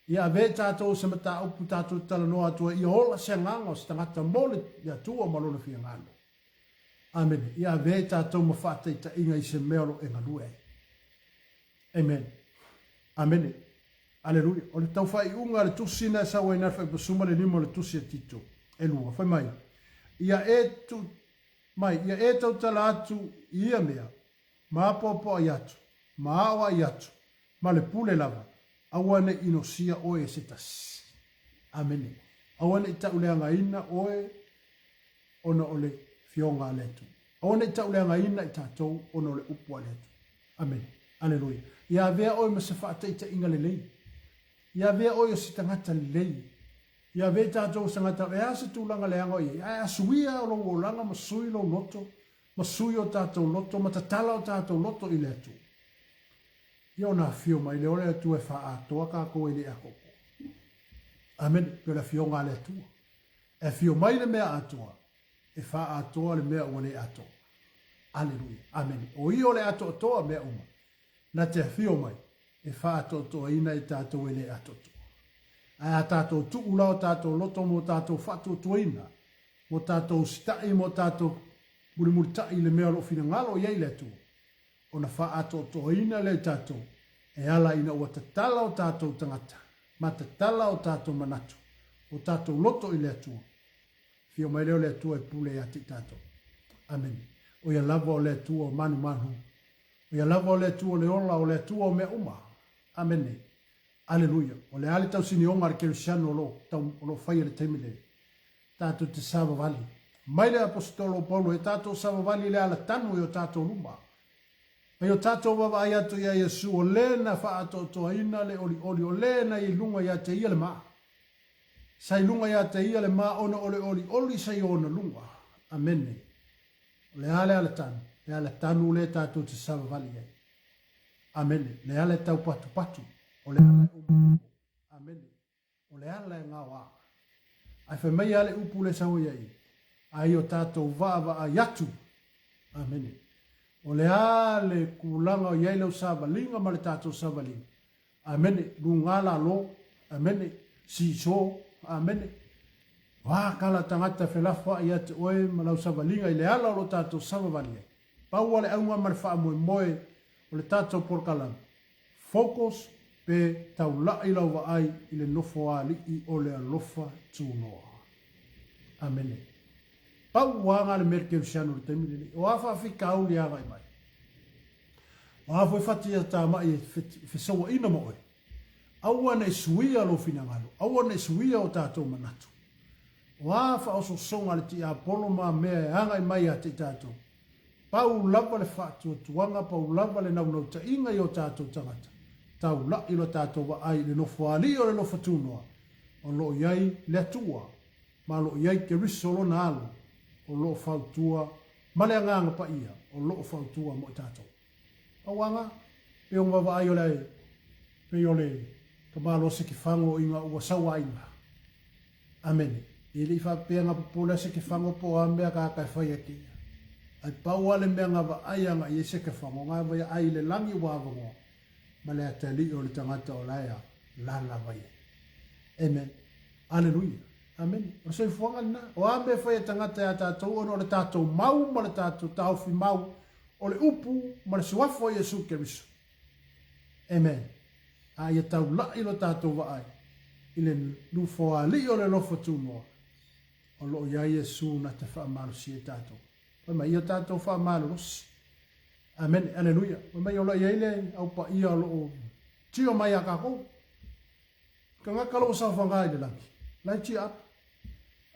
Ia avea i tatou se mataupu tatou te talanoa atu ai ia ola se agaga o se tagata mo le Atua ma lona finagalo. Amene. Ia avea i tatou ma faataitaiga i se mea o lo o e galue ai. Amen. Amene. Aleluia. O le tau faaiuga a le tusi na e sau ai na le faipasuma le lima o le tusi a Tito. E lua. Fai mai. Ia e tu mai, ia e tautala atu i ia mea, ma apoapoai atu. ma aoai atu, ma le pule lava, aua ne i inosia oe e se tasi. Amene. Aua ne i tauleagaina oe ona o le Afioga a le Atua. Aua ne i tauleagaina i tatou ona o le Upu a le Atua. Amene. Aleluia. Ia avea oe ma se faataitaiga lelei. Ia avea oe o se tagata lelei. Ia avea i tatou o se tagata, e a se tulaga leaga o i ai, ae a suia lou olaga ma sui lou loto, ma sui o tatou loto, ma tatala o tatou loto i le Atua. Ia ona afio mai lea o le Atua e faaatoa tatou e le atoatoa. Amene. Pei o le afioga a le Atua. E afio mai le mea atoa, e faaatoa le mea ua le atoa. Aleluia. Amene. O ia o le atoatoa mea uma. Na te afio mai e faaatoatoaina i tatou e le atoatoa. Ae a tatou tuu la o tatou loto mo tatou faatuatuaina, mo tatou usitai, mo tatou mulimulitai i le mea o lo o finagalo i ai le Atua, ona faaatoatoaina lea i tatou e ala ina ua tatala o tatou tagata ma tatala o tatou manatu, o tatou loto i le Atua. Afio mai lea o le Atua e pule ia te i tatou. Amene. O ia lava o le Atua o manumanu. O ia lava o le Atua o le ola, o le Atua o mea uma. Amene. Aleluia. O le a le tausinioga a le Kerisiano o lo o, tau, o lo o faia i le taimi lenei? Tatou te savavali. Mai le Aposetolo o Paulo, e tatou savavali i le alatanu i o tatou luma. A i o tatou vaavaai atu ia Iesu, o le na faaatoatoaina le olioli, o le na i luga ia te ia le maa. Sa i luga ia te ia le maa ona o le olioli sa i ona luga. Amene. O le a le alatanu? Le alatanu lea tatou te savavali ai. Amene. Le ala e taupatupatu, o le ala e umoumo. Amene. O le ala e gaoa. Ae fai mai a le upu le sau ai ai, a i o tatou vaavaai atu. Amene. O le a le kulaga o i ai lau savaliga ma le tatou savaliga. Amene. Luga lalo. Amene. Siso. Amene. O a kala tagata felafoai ia te oe ma lau savaliga i le ala o lo tatou savavali ai. Pau a le auga ma le faamoemoe o le tatou polokalame, Focus pe taula'i lau vaai i le nofoalii o le alofa tunoa. Amene. Pau ua aga le Merkeusiano i le taimi lenei. O a faafitauli e agai mai? O a foi fati a tamai e fesauaina ma oe? Aua ne i suia lou finagalo, aua ne i suia o tatou manatu. O a faaosoosoga a le tiapolo ma mea e agai mai ia te i tatou? Pau lava le faatuatuaga, pau lava le naunautaiga i o tatou tagata, taula'i lo tatou vaai i le Nofoalii o le Alofa Tunoa, o lo o i ai le Atua, ma o lo o i ai Keriso Lona Alo, o lo o fautua ma le Agaga Paia, o lo o fautua mo i tatou. Auaga, pei o vaavaai o le, pei o le tamaloa sekefago ina ua sauaina. Amene. E le i faapea na popole a sekefago po o a mea tagata e fai ake ia. Ae pau a le mea na vaai aga i ai sekefago, na vaai ai i le lagi ua avanoa, ma le atalii o le tagata o la e a lala mai ai. Amen. Aleluia. Amene. O le soifuaga lena. O a mea e fai e tagata ia tatou ona o le tatou mau ma le tatou taofi mau o le upu ma le suafa o Iesu Keriso. Amen. A ia taula'i lo tatou vaai i le nofoalii o le alofa tunoa o lo o i ai Iesu na te faamalosia i tatou. Fai mai, ia tatou faamalolosi. Amene. Aleluia. Fai mai, o lo o i ai le au paia o lo o tio mai ia tatou. Tagata lo o saofaga i le lagi. La e tia atu.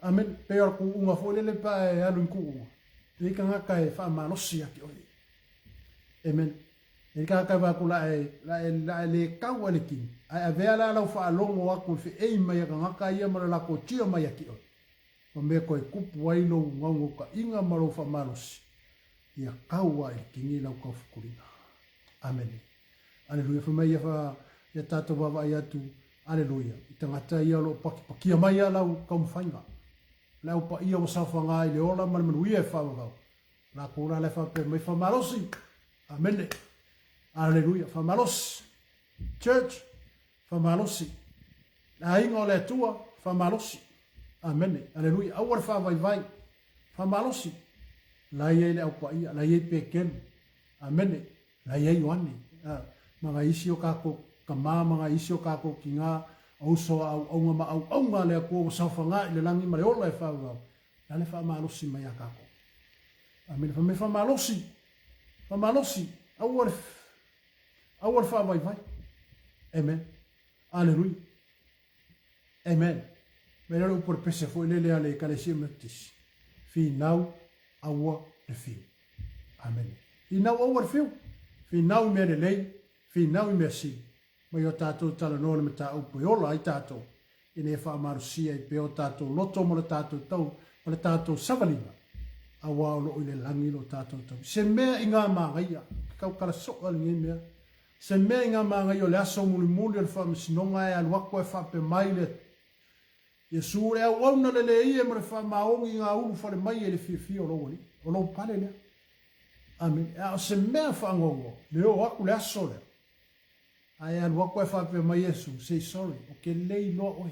Amene. Pei o le kuuga foi lele pe a e alu i kuuga. E i tagata e faamalosi ia te oe. Amen. E tagata e vaai atu la e, la e, la e le kau a le kini. Ae avea la lau faalogo atu i le feei mai a tagata ia ma le latou tio mai ia te oe. Ma mea koe kupu ai lou gaugaukaʻiga ma lou faamalosi, ia kau a i le kini lau taufukuliga. Amene. Aleluia. Fai mai ia, fa, ia tatou vaavaai atu, aleluia, i tagata ia o lo o pakipakia mai a lau taumafaiga. Le au paia ua saofaga i le ola ma le manuia e faavavau. Lakou la le faapea mai faamalosi. Amene. Aleluia. Faamalosi. Church, faamalosi. Le aiga o le Atua, faamalosi. Amene. Aleluia. Aua le faavaivai. Faamalosi. La i ai le au paia, la i ai Petelu. Amene. La i ai Ioane. Ma ngai isi o kākou kamā, ma ngai isi o kākou kingā, o uso a auaunga ma auaunga a le Atua ua saofaga i le lagi ma le ola e faavavau. La le faamalosi mai a kākou. Amene. Fai mai faamalosi. Faamalosi. Aua le. Aua le faavaivai. Amen. Aleluia. Amen. Mai lea o le upu a le pese foi lele a le Ekalesia Metotisi. Finau aua le fiu. Amene. Finau aua le fiu. Finau i mea lelei, finau i mea sili. Mai o tatou talanoa i le mataupu e ola ai tatou, ina ia faamalosia ai pea o tatou loto ma lo tatou tau ma le tatou savaliga, auā o lo o i le lagi lo tatou tau. Se mea i ngā māgaia, ke kaukala soo a lenei mea, se mea i ngā māgaia o le aso mulimuli o le faamasinoga e alu aku ae faapea mai le Iesu, le auauna lelei e ma le faamaoni i ngā ulu fale mai e le fiafia o lou Alii, o lou pale lea. Amene. A o se mea faanoanoa, le oo aku le aso lea, Ae alu aku ae faapea mai Iesu, Say sorry, o ke lei loa oe.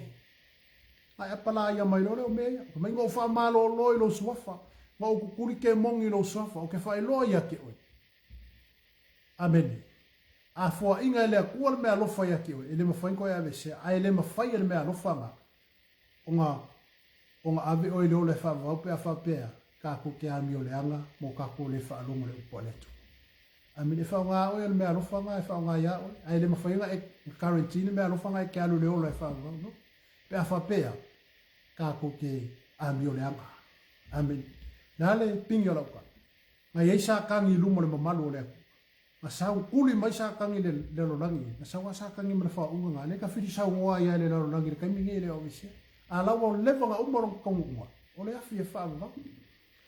Ae apalaia mai loa lea o mea ia. Fai mai, Na ou faamalolo i lou suafa, na ou kukuli kemogi i lou suafa, o ke faailoa ia te oe. Amene. A foaiga e le Atua le mea alofa ia te oe, e le mafai ona toe aveesea, ae le mafai e le mea alofa na ona ona ave oe i le ola e faavavau pe a faapea tatou te amioleaga mo tatou le faalogo i le upu a le Atua. Amene. E faaaoga oe o le mea alofa na e faaaoga iā oe, ae le mafai ona e guarantee le mea alofa na e te alu i le ola e faavavau. No. Pe a faapea tatou te amioleaga. Amene. Le a le pigi o lau tala? Na i ai Satani i luma o le mamalu o le Atua. Na sau kuli mai Satani i le lalolagi, na sau lava Satani ma le faauuga na, lea ka fili saunoa ai lava i le lalolagi i le taimi nei e le o aveesea. A la ua leva ona uma lona taunuuga, o le afi e faavavau.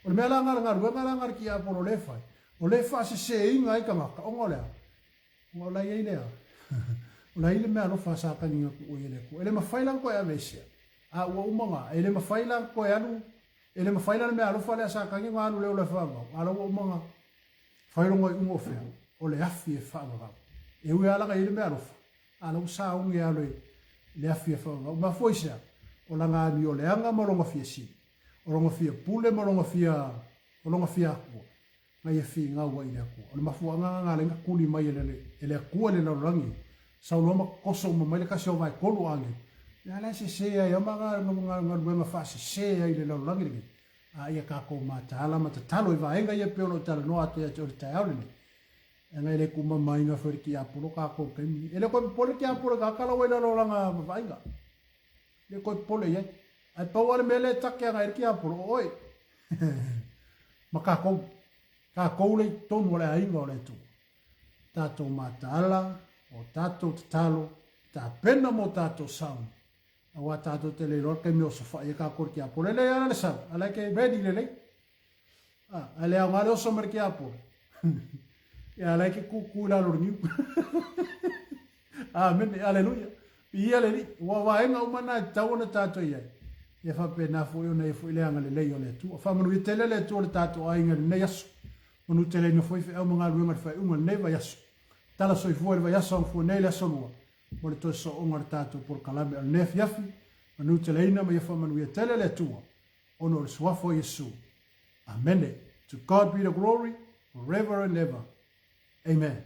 O le mea la na le galuega la na le tiapolo lea e fai, o lea e faaseseina ai tagata, ona o le a? Ona o la e i ai le a? O la e i ai le mea alofa a Satani na tuu ai e le Atua. E le mafai la ona toe aveesea, a ua uma ona, e le mafai la ona toe alu, e le mafai la le mea alofa lea a Satani ona alu i le ola e faavavau, a la ua uma ona Fai lona iuga o fea? O le afi e faavavau. E ui lava lana i ai le mea alofa, a la ua sauni e alo i le afi e faavavau. Mafua i se a? O lana amioleaga ma lona fia sili, o lona fia pule ma lona fia, o lona fia Atua, na ia finau ai i le Atua. O le mafuaaga lena na ala ai ona tuli mai e le, e le Atua i le lalolagi, sau loa ma toso uma mai le tasi o vaetolu o agelu. Ia a la e sese ai lava ma galuega faasese ai i le lalolagi lenei. A ia tatou mataala ma tatalo i vaega ia pei o lo o talanoa atu ia te oe i le taeao lenei. Leaga e le tuumamaina foi e le tiapolo tatou i le taimi lenei. E le toe popole le tiapolo i tagata la ua i lalo o lana vaaiga. E le toe popole i ai. Ae pau lava le mea lea e take agai i le tiapolo, o oe ma tatou. Tatou lea i totonu o le aiga o le Atua. Tatou mataala, o tatou tatalo, tapena mo tatou sauni. Aua tatou te le iloa le taimi e osofai ai tatou i le tiapolo. E lelei lava le sau, a la e te ready lelei. A, ae le aoga le oso mai le tiapolo. Ia, a la e te kūkū i lalo o le niu. Amene, aleluia. Viia le Alii. Ua vaega uma na e tatau ona tatou i ai. Ia faapena foi ona i ai foi le agalelei o le Atua. Faamanuia tele le Atua i le tatou aiga i lenei aso. Manuteleina foi feau ma galuega i le faaiuga o lenei vaiaso. Tala soifua i le vaiaso augafua nei le aso lua. mo le toe sooga o le tatou polokalame o lenei afiafi, manuteleina ma ia faamanuia tele le Atua ona o le Suafa o Iesu. Amene. To God be the glory forever and ever. Amen.